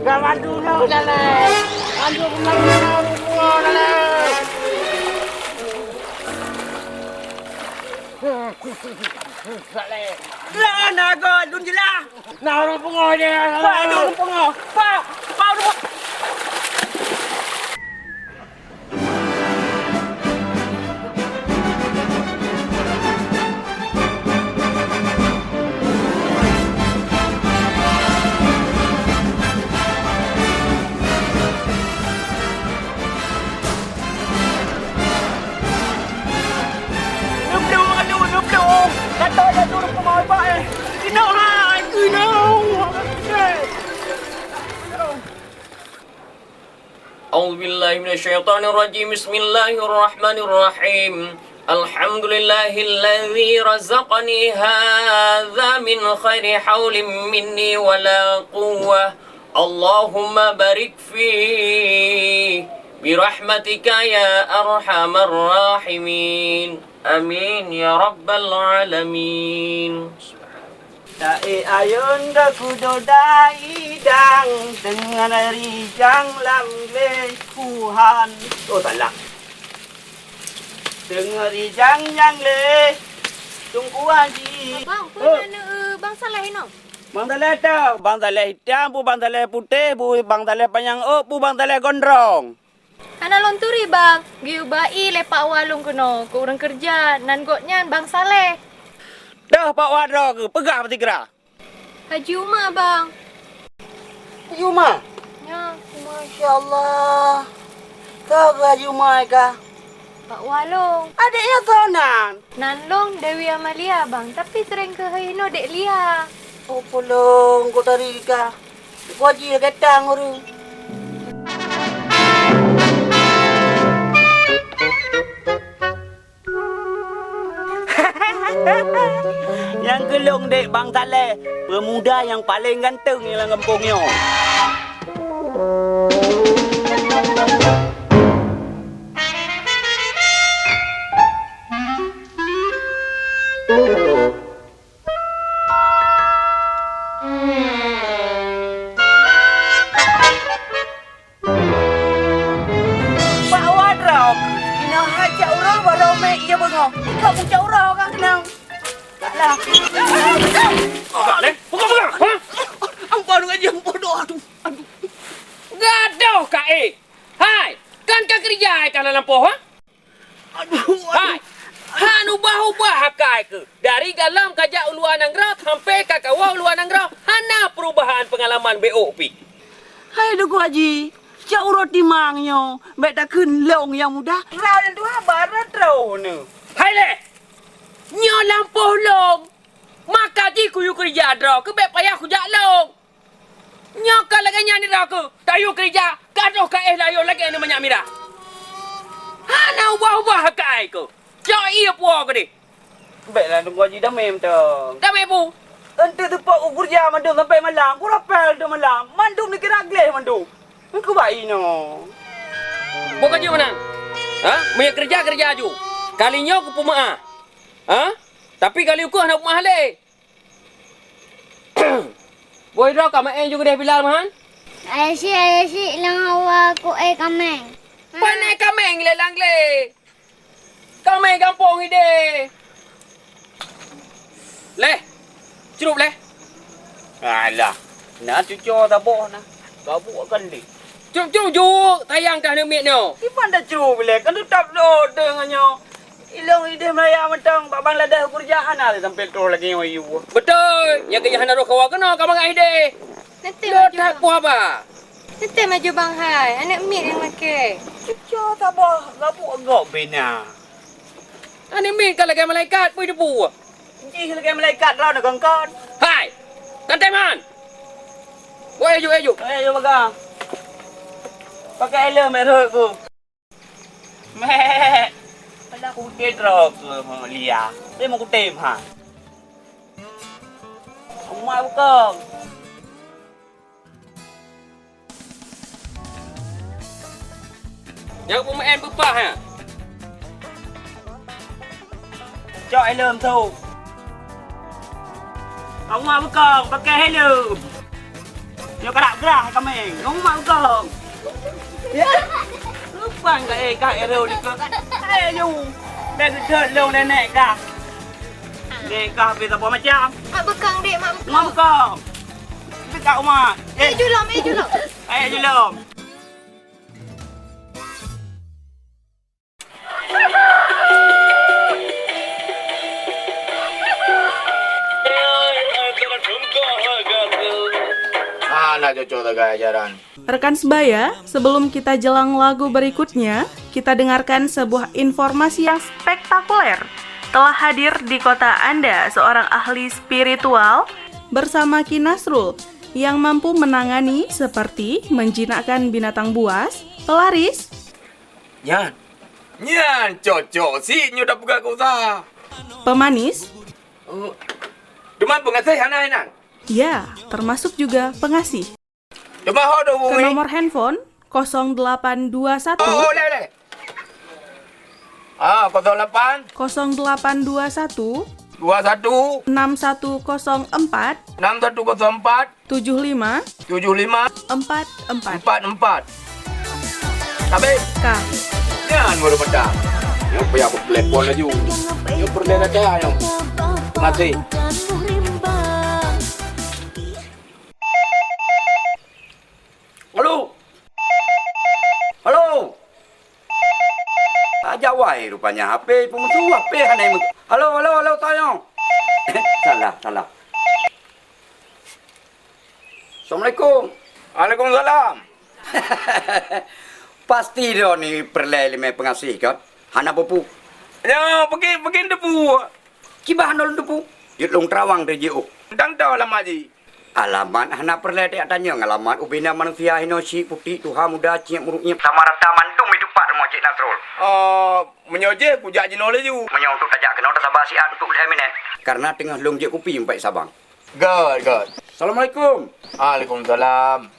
Ka bantu lôn, Saleh! Bantu keumaru na ureueng pungo, Saleh! Saleh! Lôn na göt, lôn jeulaih! Na ureueng pungo jih, Saleh! Pak, na ureueng pungo! Pak! Pak, ureueng pungo! Neuplôh, aduh, neuplôh! Gata dah turun peumawe bak, eh! Keunoe hai, keunoe! A'udzubillahi minasyaitonirrajim. Bismillahirrahmanirrahim. Alhamdulillahilladzi razaqani hadza min khairi haulin minni wala quwwah. Allahumma barik fi birahmatika ya arhamar rahimin. Amin ya rabbal alamin. Taék ayôn geukudoda idang, deungon rijang lam lé kuhan. Oh, salah. Deungon rijang nyang lé tungkuan jih. Abang, peue na neu-eu Bang Saleh inoe? Bang Saleh teuh, Bang Saleh itam, peue Bang Saleh putéh, peue Bang Saleh panyang ôk, peue Bang Saleh gondrong. Hana lôn turi, Bang. Geuyue ba-i lé Pak Wa lôn keunoe keu ureueng keureuja, nan gobnyan Bang Saleh. Deuh Pak Wa droe keuh, peugah peusigra. Haji Uma, Bang. Haji Uma? Nyo. Masya Allah. Soe keuh Haji Uma kah? Pak Wa lôn. Adék nyan soe nan? Nan lôn Dewi Amalia, Bang, tapi sering keuh hinoe Dek Lia. Oh, polong, kok tari kah? Kok ji lagèe tang ureueng. Nyang keu lôn dek Bang Saleh, pemuda nyang paleng ganteng lam gampông nyoe. Pak Wadrop, inoe hai cak uroe baroe mé ie beungoh. Ikau pun cak uroe ka keunong. Taklah. Peugah lé, peugah, peugah. Ha? Ampôn, Haji, ampôn, aduh, aduh. Gadoh ka, eh. Hai, kan ka keureuja, eh, ka lam lampôh, ha? Aduh, aduh. Hai, han ubah-ubah akai keuh. Dari galom ka jak u luwa nanggroe sampai ka kawoe u luwa nanggroe, hana peurubahan peungalaman B O P. Hai Teungku Haji, cak uroe timang nyoe, bèk takheun lôn nyang muda. Rau nyang tuha barat droeneuh. Hai lé! Nyoe lampôh lôn. Maka jih kuyue keureuja droe keuh bèk payah kujak lôn. Nyoe ka lagèe nyan droe keuh, tayue keureuja, gadoh ka éh layô lagèe ngon manyak mirah. Hana ubah-ubah akai keuh. Cok ie puwoe keudeh. Bèklah Teungku Haji damé mantong. Damé peue? Eunteuk teupok u keureuja mandum sampai malam, kurapel teuk malam, mandum dikira gleh mandum. Keubai inoe. Bukan jeuet meunan. Ha? Meunyo keureuja, keureuja aju. Kali nyoe kupeumeu'ah. Ha? Tapi kali ukeue hana peumeu'ah lé. Boh droe ka meu'én ju keudeh Bilal meuhan? Ayah si, ayah si, lam hawa ku eh kameng. Pane kameng lé lang lé. Kameng gampông idéh. Leh. Cerup leh. Alah. Na cuco saboh na. Gabuk akan deh. Cok-cok jok sayang tah aneuk miet nyoe. Kiban dah jok bilek, kan teutap dot deungon nyoe. Ilong ideh meuraya mantong bak Bangladesh keureuja hana lé sampoe troh lagèe nyoe yue. Beutôi, nyang keu hana roh kawa keunoe ka mangat ideh. Nanti lôn maju, tak Bang. Puh haba. Nanti maju, Bang, hai. Aneuk miet nyang lakèe. Cuco saboh gabuk gok bina. Aneuk miet ka lagèe malaikat, peue teupeue? Jih lagèe malaikat droeneuh gongkon. Hai! Kanteman! Woi, aju, aju. Eh, aju, Bagang. Pakai helm, eh, rhot, Bu. Meh. Padahai aku kutém droe keu Lia. Dia mau kutém, ha. Emak bukong. Nyang peumeu'en beupah, ha? Cok helm tu. Emak bukong, pakai helm. Nyoe karak grah kameng. Ngon mak gong. Ya. Lupang ka eh, ka eh, reu likot. Eh, yu. Dah gedot long dah naik kah. Naik kah, habis apa macam? Mak bekang, dek, mak bekang. Mak bekang. Dekat rumah. Eh, julom, eh, julom. Eh, julom. Hana cocok sagai ajaran. Rekan sebaya, sebelum kita jelang lagu berikutnya, kita dengarkan sebuah informasi yang spektakuler. Telah hadir di kota Anda seorang ahli spiritual bersama Ki Nasrul yang mampu menangani seperti menjinakkan binatang buas, pelaris, Nyan. Nyan cocok sit nyoe tapeugah keu usaha. Pemanis. Oh. Teuma pengasih hana inan. Ya, termasuk juga pengasih. Teuma ho dong. Ke nomor handphone kosong delapan dua satu. Oh, oh, leh, leh. Ah, kosong lapan. Kosong delapan dua satu. Dua satu. Enam satu kosong empat. Enam satu kosong empat. Tujuh lima. Tujuh lima. Empat empat. Empat empat. Habis. Ka. Nyan baru mantap. Nyoe payah aku telepon laju. Nyoe peureulèe dah nyoe. Terima kasih. Halo. Halo. Ajak wai rupanya H P peumusuh, H P hana meukeue. Halo, halo, halo, tanyong. Salah, salah. Assalamualaikum. Waalaikumsalam. Pasti droeneuh peureulèe limai peungaséh kan? Hana peue-peue. Nyoe, bagi, bagi teupeue. Kiban hana lôn teupeue. Jeuet lôn teurawang teuh jiôh. Tang tho alamat jih. Alamat hana peureulèe tajak tanyong alamat, ubena manusia hinoe syiek putéh, tuha muda, ciek meurunyeb. Sama rata mandum di teumpat rumoh Cik Nasrul. Oh, meunyoe jih kujak jinoe laju. Meunyoe untuk tajak keunoe tasaba siat untuk lhèe minèt. Karena teungoh lôn jép kupi umpék Sabang. Göt, göt. Assalamualaikum. Waalaikumsalam.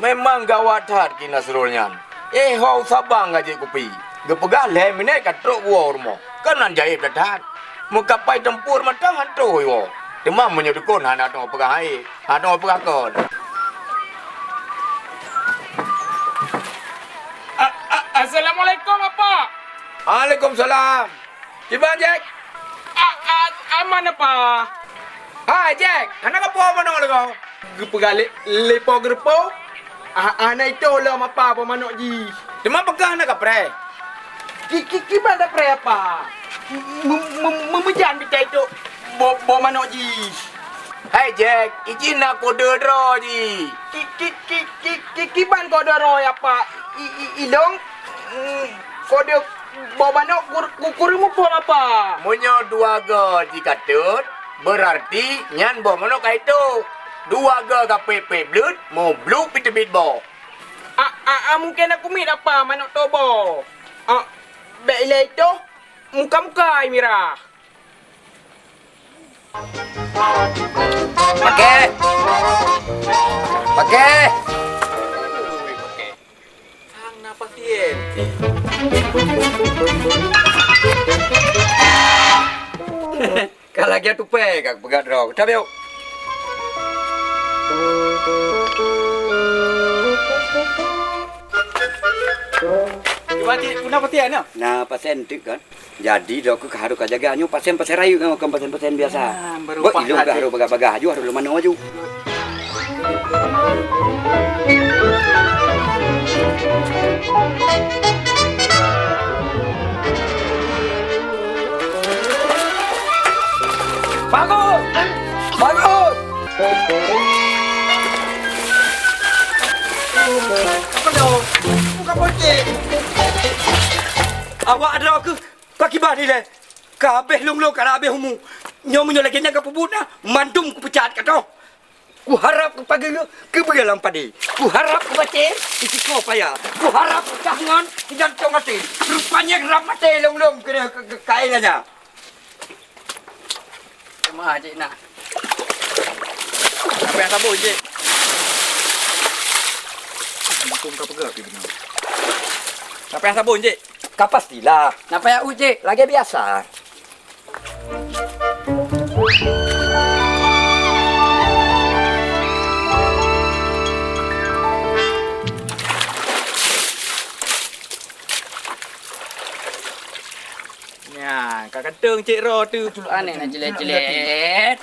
Memang gawat that Ki Nasrul nyan. Eh, ho u Sabang ka jép kupi. Geupeugah lhèe minèt ka trok woe u rumoh. Kan nan jaéb that-that. Meukapai teumpur mantong han troh woe. Teuma meunyoe dukon hana teupeugah hai, hana teupeugah kon. A-, a-, Assalamualaikum, Apa. Waalaikumsalam. Kiban, Jack? A-, a-, aman, Apa. Hai, Jack, hana kapo manok lé kau? Geupeugah lé, lé po geureupo, ah, hana itoh lom Apa po manok jih. Teuma peugah hana kapreh. Ki, ki, kiban kapreh, Apa? Meujan bita itoh bo, bo manok jih. Hai, Jack, ijin na kode droe jih. Ki, ki, ki, ki, ki, kiban kode droe, Apa? I, i, ilong, mm, kode Boh manok kur-, ku-, kureueng muphom Apa? Meunyoe dua goe jikateut, beurarti nyan boh manok ka itoh. Dua goe ka pép-pép bleuet, meubluk pih teubiet boh. A, a, a, mungken aku miet Apa manok toh boh. A, bèk ilèe itoh, muka-muka ai mirah. Pakai. Pakai. Sang na pasien. Ka lagèe tupai ka peugah droe. Tapi yuk. Cuba cit guna pasien nyoe. Na pasien tu kan. Jadi, droe keuh harôh ka jaga. Nyoe pasien-pasien rayeuk nyoe, kon pasien-pasien biasa. Ah, baru. Bot ilong ka harôh bagah-bagah aju, harôh lôn manok aju. Bagus! Bagus! Apa dah? Buka pocek! Awak ada ke? Pakibah ni leh. Ka habéh lôn-lôn, ka habéh umu. Nyoe meunyoe lagèe nyan ka peubuet na, mandum kupeucat ka toh. Kuharab keu pageue keubeue lam padé. Kuharab keu batèe keu sikoe paya. Kuharab keu kah ngon keu jantông até. Rupanya rab maté lôn-lôn keu, keu, keu kaén nyan. Terima cik nak. Siapa yang sabun cik? Mumpung ka peugah pi beuna. Siapa yang sabun cik? Ka pastilah. Napa ya u cik? Lagèe biasa. Nyan, ka kantong cek roh tu. Aneh na jelet-jelet.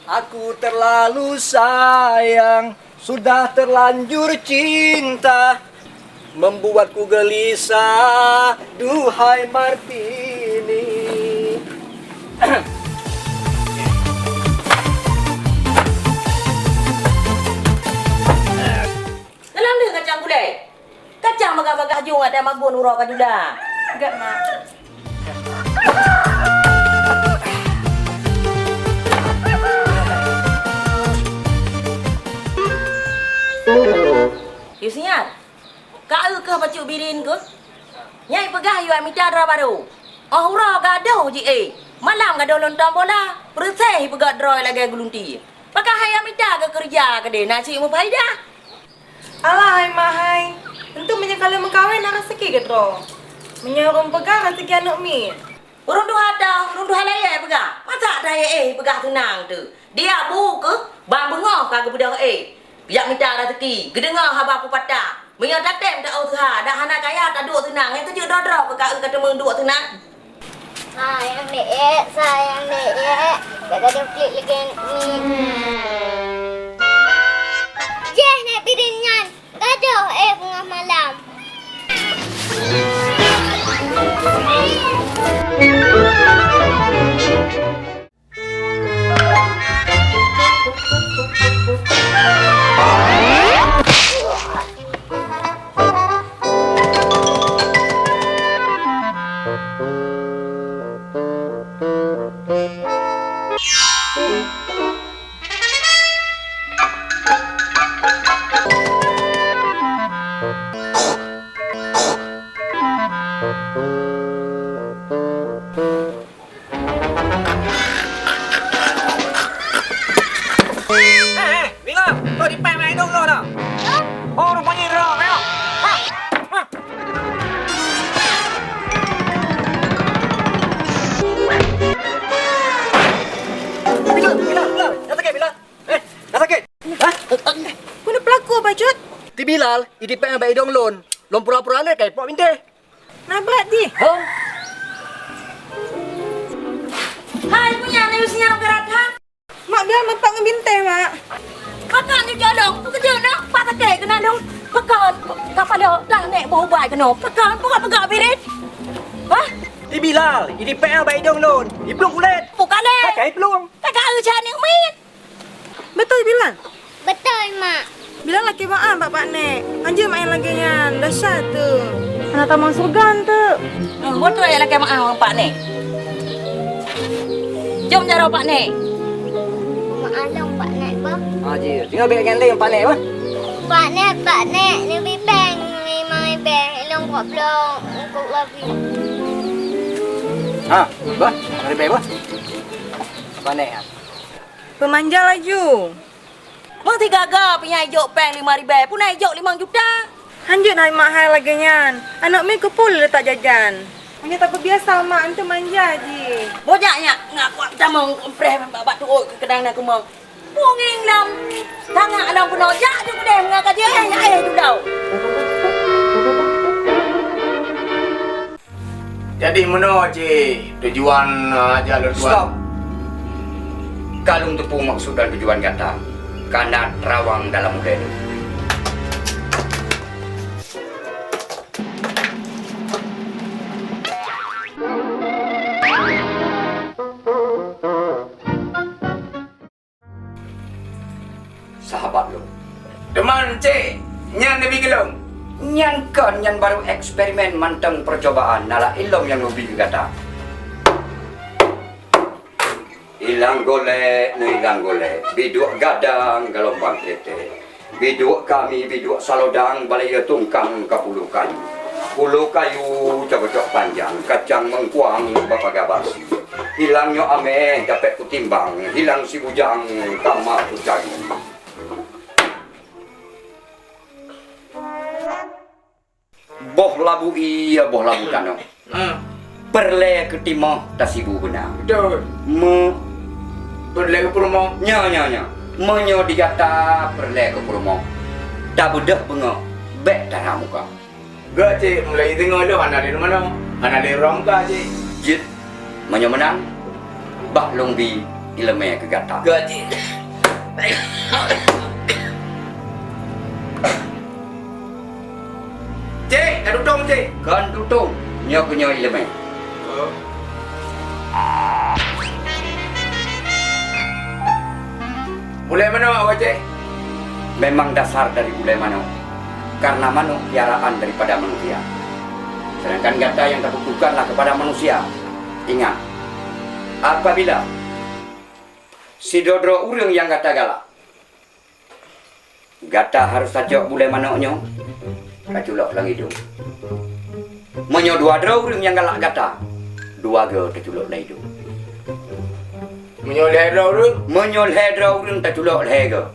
Aku terlalu sayang, sudah terlanjur cinta, membuatku gelisah, duhai Martini. Dalam deh kacang gulai. Kacang bagah-bagah jong ada magun uroe ka jula. Gak, Mak. Yusniar, ka eu keuh bacut birin keuh? Nyai peugah yue mita dara barô. Oh uroe gadôh jih éh. Malam gadôh lôn tom bola, peureuséh peugöt droe lagèe geulunti. Pakon hai mita keu keureuja keudeh na cit meufaidah. Alah hai mak hai, teuntu meunyoe ka lheueh meukawen na raseuki keudroe. Meunyoe ureueng peugah raseuki aneuk miet. Ureueng tuha teuh, ureueng tuha layèe peugah. Masa ata éh peugah seunang teuh. Dia bu keuh ban beungoh ka geubeudôh éh. Geujak mita raseuki, geudeungoe haba peupatah. Meunyoe tatém ta-useuha, dak hana kaya taduek seunang, nyang keujeuet droe-droe keuh ka eu ka teumeuduek seunang. Sayang dek, sayang dek, gak gadôh klik lagi ni. Jeh nak bidin nyan, gadôh eh bungah malam. Eh, eh, Bila, kau di pem main dong lo dah. Oh, rupanya roh, ayo. Ha, ha. Bila, Bila, Bila, dah sakit, Bila? Eh, dah sakit? Hah? Peue na peulaku, Bacut? Ti Bilal, i di pem bak idong lôn. Lôn pura-pura lé kai pok binteh. Na brat jih. Hah? Hai, punya na yus nyang berat, ha? Mak, biar meupak ngon binteh, Mak. Pakon neujolong, peukeujeuet na, pat sakét keunan dong. Pakon, ka padahai dah nek beuh ubai keunoe. Pakon, peugah-peugah birit. Hah? Ti Bilal, i di pem bak idong lôn. I plueng kulét. Bukan lé. Pakai plueng. Kakak eu cak aneuk miet. Beutôi, Bilal? Beutôi, Mak. Bilal lakèe meu'ah bak Pak Nek. Hanjeuet meu'ah lagèe nyan, desya teuh. Hana tamong syeuruga teuh. Eh, beutôi lakèe meu'ah ngon Pak Nek. Jom jaroe Pak Nek. Meu'ah lôn Pak Nek, bah. Ah, ji. Tinggai bèk nyan lé Pak Nek, bah. Pak Nek, Pak Nek, neubri péng limong ribèe, ilôn kok bloe, kok lagi. Ha, bah, lima ribèe, bah. Pak Nek, ha. Peumanja laju. Meusigaga pih nyang ijok péng limong ribèe, peue na ijok limong juta. Hanjeuet hai mak hai lagèe nyan. Aneuk miet keupeue lé letak jajan. Meunyoe tapeubiasa mak, eunteuk manja jih. Bujak nyak, ngak kuat tamong preh bak, bak tuôt keu keudang na keumong. Pungieng lom, tangak lom keunoe, jak ju keudeh ngon ka jih, eh, eh, tudau. Jadi meunoe cit tujuan, ah, jalon tuan. Stop. Ka lôn teupeu maksud dan tujuan gata ka na terawang dalam ulée nyoe. Sahabat lôn. Teuma cit, nyan neubi keu lôn. Nyan kon, nyan barô eksperimen mantong peucobaan, na laén lom nyang neubi keu gata. Ilang golék, neuilang golék, biduek gadang galombang tete. Biduek kami, biduek salodang, balée tungkang ka pulo kayu. Pulo kayu cok-cok panjang, kacang mengkuang bapaga basi. Hilang nyoe ameh dapet kutimbang, hilang si bujang kama kucari. Boh labu ie, boh labu tanoh. Hmm. Peureulée keu timoh tasibu beuna. Beutôi. Me- Peureulée keu peurumoh. Nyo, nyo, nyo. Meunyoe di gata peureulée keu peurumoh, tabeudôh beungoh, bék tara muka. Geuh cit, mulai deungoe lôn hana lé meunoe, hana lé rong ka cit. Jeuet, meunyoe meunan, bah lôn bi iéleumé keu gata. Geuh cit. Cit, ka tutong cit. Kon tutong, nyoe keuh nyoe iéleumé. Oh. Bulée manok, Wacé? Memang dasar dari bulée manok, karena manok piaraan daripada manusia. Sedangkan gata yang tabutuhkanlah kepada manusia. Ingat, apabila sidroe-droe ureuëng nyang gata galak, gata harôh tacok bulée manok nyoe, taculok lam idong. Meunyoe dua droe ureuëng nyang galak gata, dua goe taculok lam idong. Meunyoe lhée droe ureuëng? Meunyoe lhée droe ureuëng, taculok lhée goe.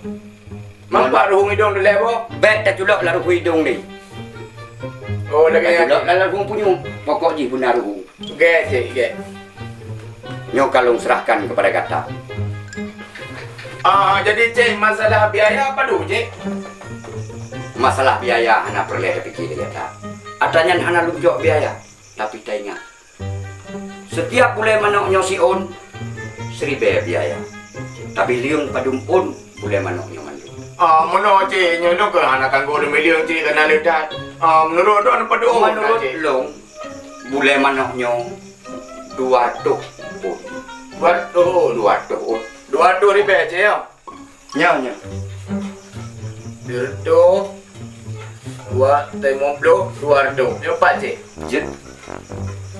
Meunyoe pat ruhueng idong dilée boh? Bék taculok lam ruhueng idong lé. Oh, lagée nyan. Taculok lam ruhueng punyueng, pokok jih beuna ruhueng. Gét cit, gét. Nyoe ka lôn serahkan kepada gata. Ah, jadi, Cik, masalah biaya padum, Cik? Masalah biaya hana peureulée tapiké lé gata. Atra nyan hana lôn jok biaya, tapi taingat, setiap bulée manok nyoe siôn, siribée biaya. Tabi lieng padum ôn bulée manok nyoe mandum. Ah, meunoe, Cik, nyoe lôn keuh hana tanggong deumilieng, Cik, keunan leutat. Ah, meunurot droeneuh padum ôn, Cik? Meunurot lôn, bulée manok nyoe dua reutôh ôn. Dua reutôh ôn? Dua reutôh ôn. Dua reutôh ribée, Cik, ya? Nyoe, nyoe. Dua reutôh, dua, limong ploh, dua reutôh. Nyoe pat, Cik? Jeuet.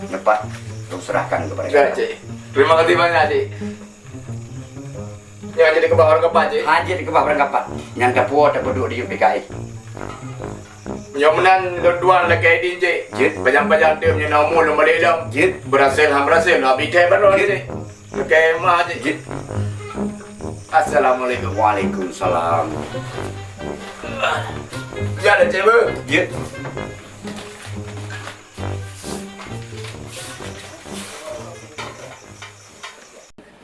Nyoe pat. Lôn serahkan kepada gata. Ya, Cik. Terima kasih banyak, Cik. Nyan jeuet dikeubah barang kapat, Cik? Ha, jeuet dikeubah barang kapat. Nyan tapuwoe tapeuduek di U P K I. Meunyoe meunan lôn dua lakée idin, Cik. Jeuet. Pajang-pajang teuk meunyoe na umu lôn balek lom. Jeuet. Beurasel han beurasel, lôn abi thée baroe, Cik. Lakée meuah, Cik. Jeuet. Assalamualaikum. Waalaikumsalam. Jeuet, Cik, beuh. Jeuet.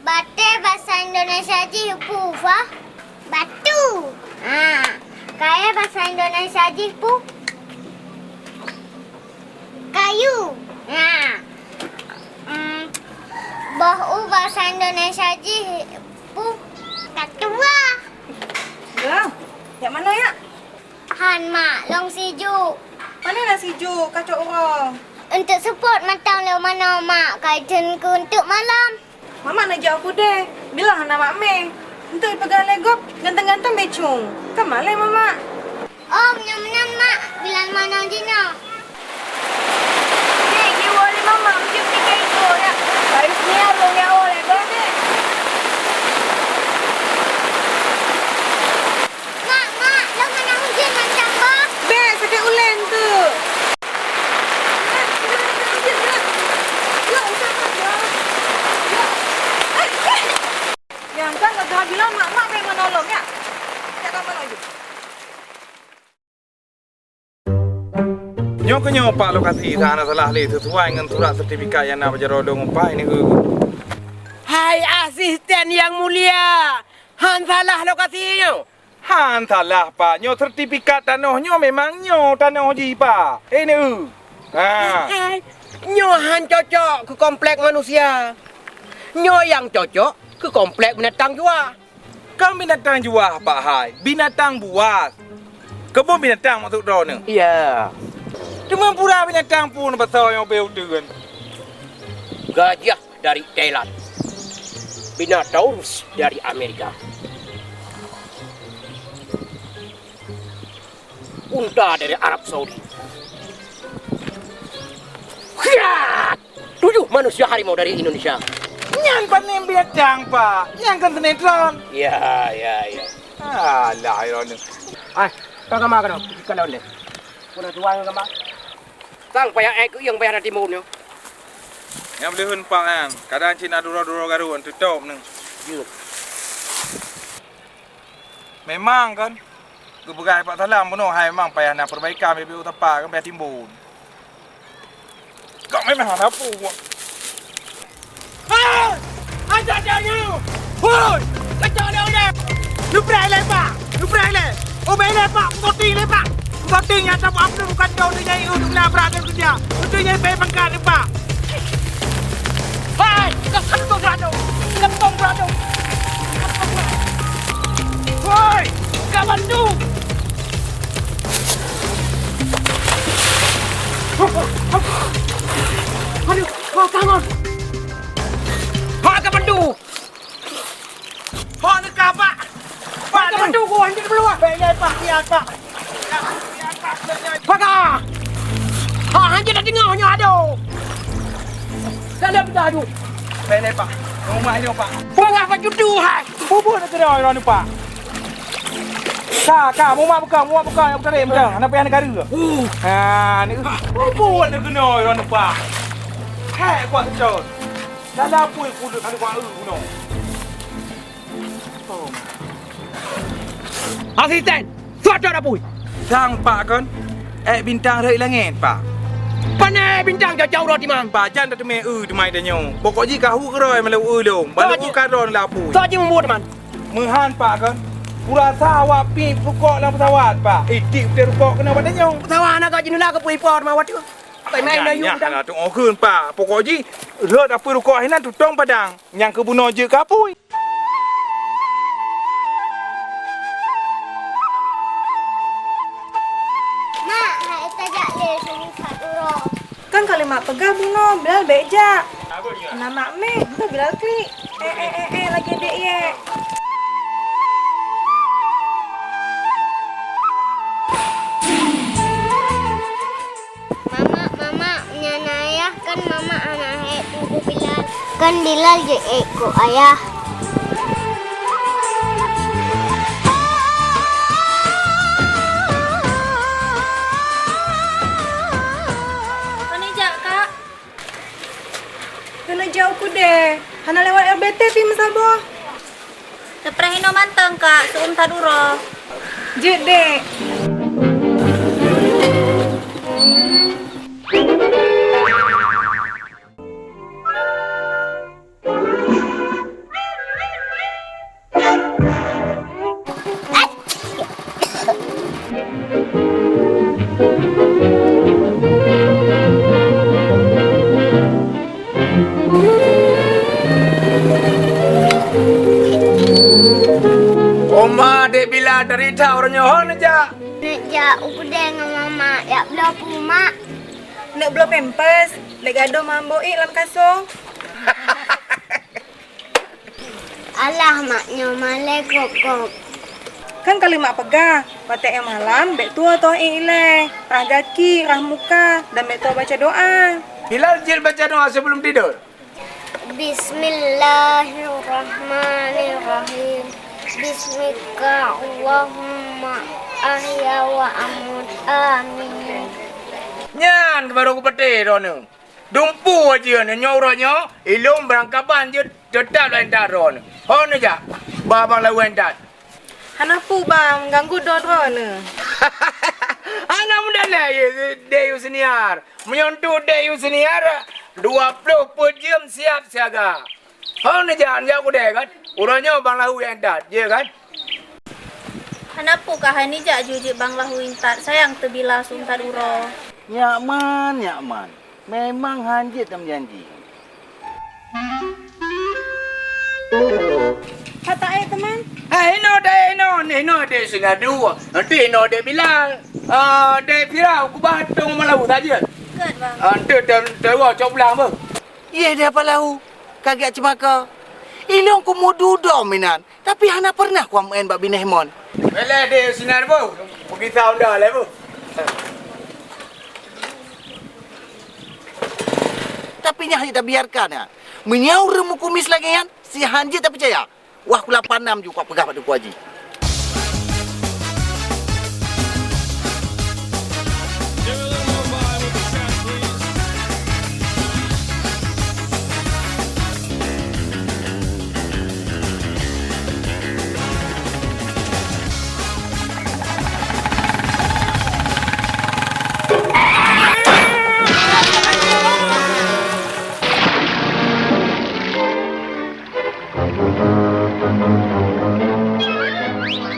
Batée basa Indonesia jih peue, Fa? Batu. Ha. Kayée basa Indonesia jih peue? Kayu. Ha. Hmm. Boh u basa Indonesia jih peue? Katuah. Ya. Jak manoe, ya? Han, Mak, lôn sijuek. Pane na sijuek, kacok uroe? Eunteuk seupôt mantong lôn manoe, Mak, ka iteun keu eunteuk malam. Mamak neujak u keudè, bilang hana mak mé. Eunteuk ipeugah lé gob, ganteng-ganteng bèk cung. Ka malèe mamak. Oh, meunyoe meunan, Mak, bilang manoe jinoe. Dek, jiwoe lé mama, meucok tiga ekor, ya. Baru sini arung nyawa lé, Bang. Mak, Mak, lôn hana ujeuen mantong, bah. Bèk, sakét ulèe tu. Nyang kan ka bilang mak, mak bèk menolong, ya. Cakap apa lagi? Nyoe keuh nyoe, Pak Lokasi, hana salah lé, sesuai ngon surat sertifikat nyang na bak jaroe lôn upah ini, eu. Hai asisten yang mulia, Han salah lokasi nyoe. Han salah, Pak. Nyoe sertifikat tanoh nyoe memang nyoe tanoh jih, Pak. Ini, eu. Ha. Hai, nyoe han cocok keu komplek manusia. Nyoe nyang cocok keu komplek binatang juah. Kon binatang juah, Pak, hai. Binatang buas. Keubon binatang maksud droeneuh? Iya. Teuma pura binatang pun pasal nyang ubé uteuen. Gajah dari Thailand. Minotaurus dari Amerika. Unta dari Arab Saudi. Khiat! Tujuh manusia harimau dari Indonesia. Nyan pané binatang, Pak. Nyan kan sinetron. Ya, ya, ya. Alah, ironih. Ai, ka gama keunoe, ka lawan deh. Pun tuan gama. Sang payah ék keu yang payah na timbun nyoe. Nyang beuleuen pak nyan, kadang cit na duro-duro garut tutop nyoe. Jeuet. Memang kan, geupeugah Pak Salam bunoe hai memang payah na perbaikan B P U Tapa kan payah timbun. Kok memang hana puang. Hai! Hai, jak, jak, nyoe! Hoi! Kacau dia udah! Lupreh lé, Pak! Lupreh lé! Ubé lé, Pak! Meukoting lé, Pak! Meukoting nyang saboh aplu bukan dong tu nyai, uh, dong nabrak ke kerja. Betul nyai payah pangkat ni, Pak! Hai! Kau kan tu beradu! Kau kan beradu! Hoi! Kau bantu! Aduh, kau tangan! Hak ka bantu! Hak neuka, Pak! Pak, ka bantu ku, hanjeuet keuluwa! Bèk jai, Pak, siat, Pak! Paga! Hak hanjeuet tadeungoe nyoe, adoe! Dalam dah, aduh! Bèk jai, Pak! Rumah nyoe, Pak! Peugah pacut tu, hai! Bubur na keunoe droeneuh, Pak! Ka, ka, mumat beuka, mumat beuka nyang peutarek mantong, hana payah neugara. Uh. Ha, ni. Bubur na keunoe droeneuh, Pak! Hek kuat seucon! Dalam pui kuleuet hana kuat eu bunoe. Asisten, suat cok dapui. Sang, Pak, kon? Ék bintang rhot langét, Pak. Pané bintang jauh-jauh rot, Imam. Pajan tateumé eu teumai tanyoe. Pokok jih ka hu keurôi meulalu eu lôn. Balu eu ka droe lapui. Soe jih mubuet, Teman? Meuhan, Pak, kon? Kurasa awak piep rukok lam pesawat, Pak. Itik putih rukok keunoe bak tanyoe. Pesawat hana ka jih nula keu pui po teuma watèe. Pai main na yum dang. Hana tu'oh kheun, Pak. Pokok jih rhot apui rukok hinan tutong padang. Nyang keubunoe jeuet keu apui. Mak, hai tajak lé sini sat uroe. Kan kali mak peugah bunoe, Bilal bèk jak. Na mak meh, tu Bilal klik. Eh, eh, eh, eh, lagèe dek ye. Mamak, mamak, nyan ayah kan mamak hana hék tutoe Bilal. Kan Bilal jeuet ék keu ayah. Pane jak, Kak? Keuneuk jak u keudè, hana lewat R B T pih meusaboh. Teupreh inoe mantong, Kak, seu'uem that uroe. Jeuet, Dek. Oma, Dek Bila dari that uroe nyoe ho neujak? Neujak u keudè ngon Mama, jak bloe peue, Mak? Neuk bloe pampers, lé gadôh mambo ék lam kasô. Alah, mak nyoe malèe gob-gob. Kan kali mak peugah, watèe éh malam bèk tuwoe toh éh ilèe, rhah gaki, rhah muka, dan bèk tuwoe baca doa. Bilal jeuet baca doa sebelum tidur. Bismillahirrahmanirrahim. Bismika Allahumma ahya wa amut. Amin. Nyan baru kupatéh droeneuh. Dumpeue jih nyoe uroe nyoe, ilôn barangkaban jeuet teutap lôn that droeneuh. Ho neujak, ba bang lawén that. Hana peue bang, ganggu droe-droe neuh. Hana meudalai Dek Yusniar. Meunyoe untuk Dek Yusniar, dua ploh peuet jeuem siap siaga. Ho neujak, neujak keudè kan? Uroe nyoe Bang Lahu nyang that, ya kan? Hana peue ka hai nijak ju jeuet Bang Lahu intat, sayang teubila su intat uroe. Nyak man, nyak man. Memang hanjeuet tameujanji. Hata eh teman. Eh, inoe deh, inoe, inoe deh, singadu. Nanti inoe deh Bilal. Ah, deh Firau, kubah tong malau saja. Good, Bang. Ah, ente tem tewa cok pulang apa? Iya deh apa lau? Kagak cemaka. Ilong ku mudu dom inan. Tapi hana pernah kuam en bak bineh mon. Beleh deh sinan bu. Pergi tahu dah lah bu. Tapi nyan hana tabiarkan ya. Meunyoe ureueng meukumis lagèe nyan, si hanjeuet tapeucaya. Wah kula panam ju kupeugah bak Teungku Haji.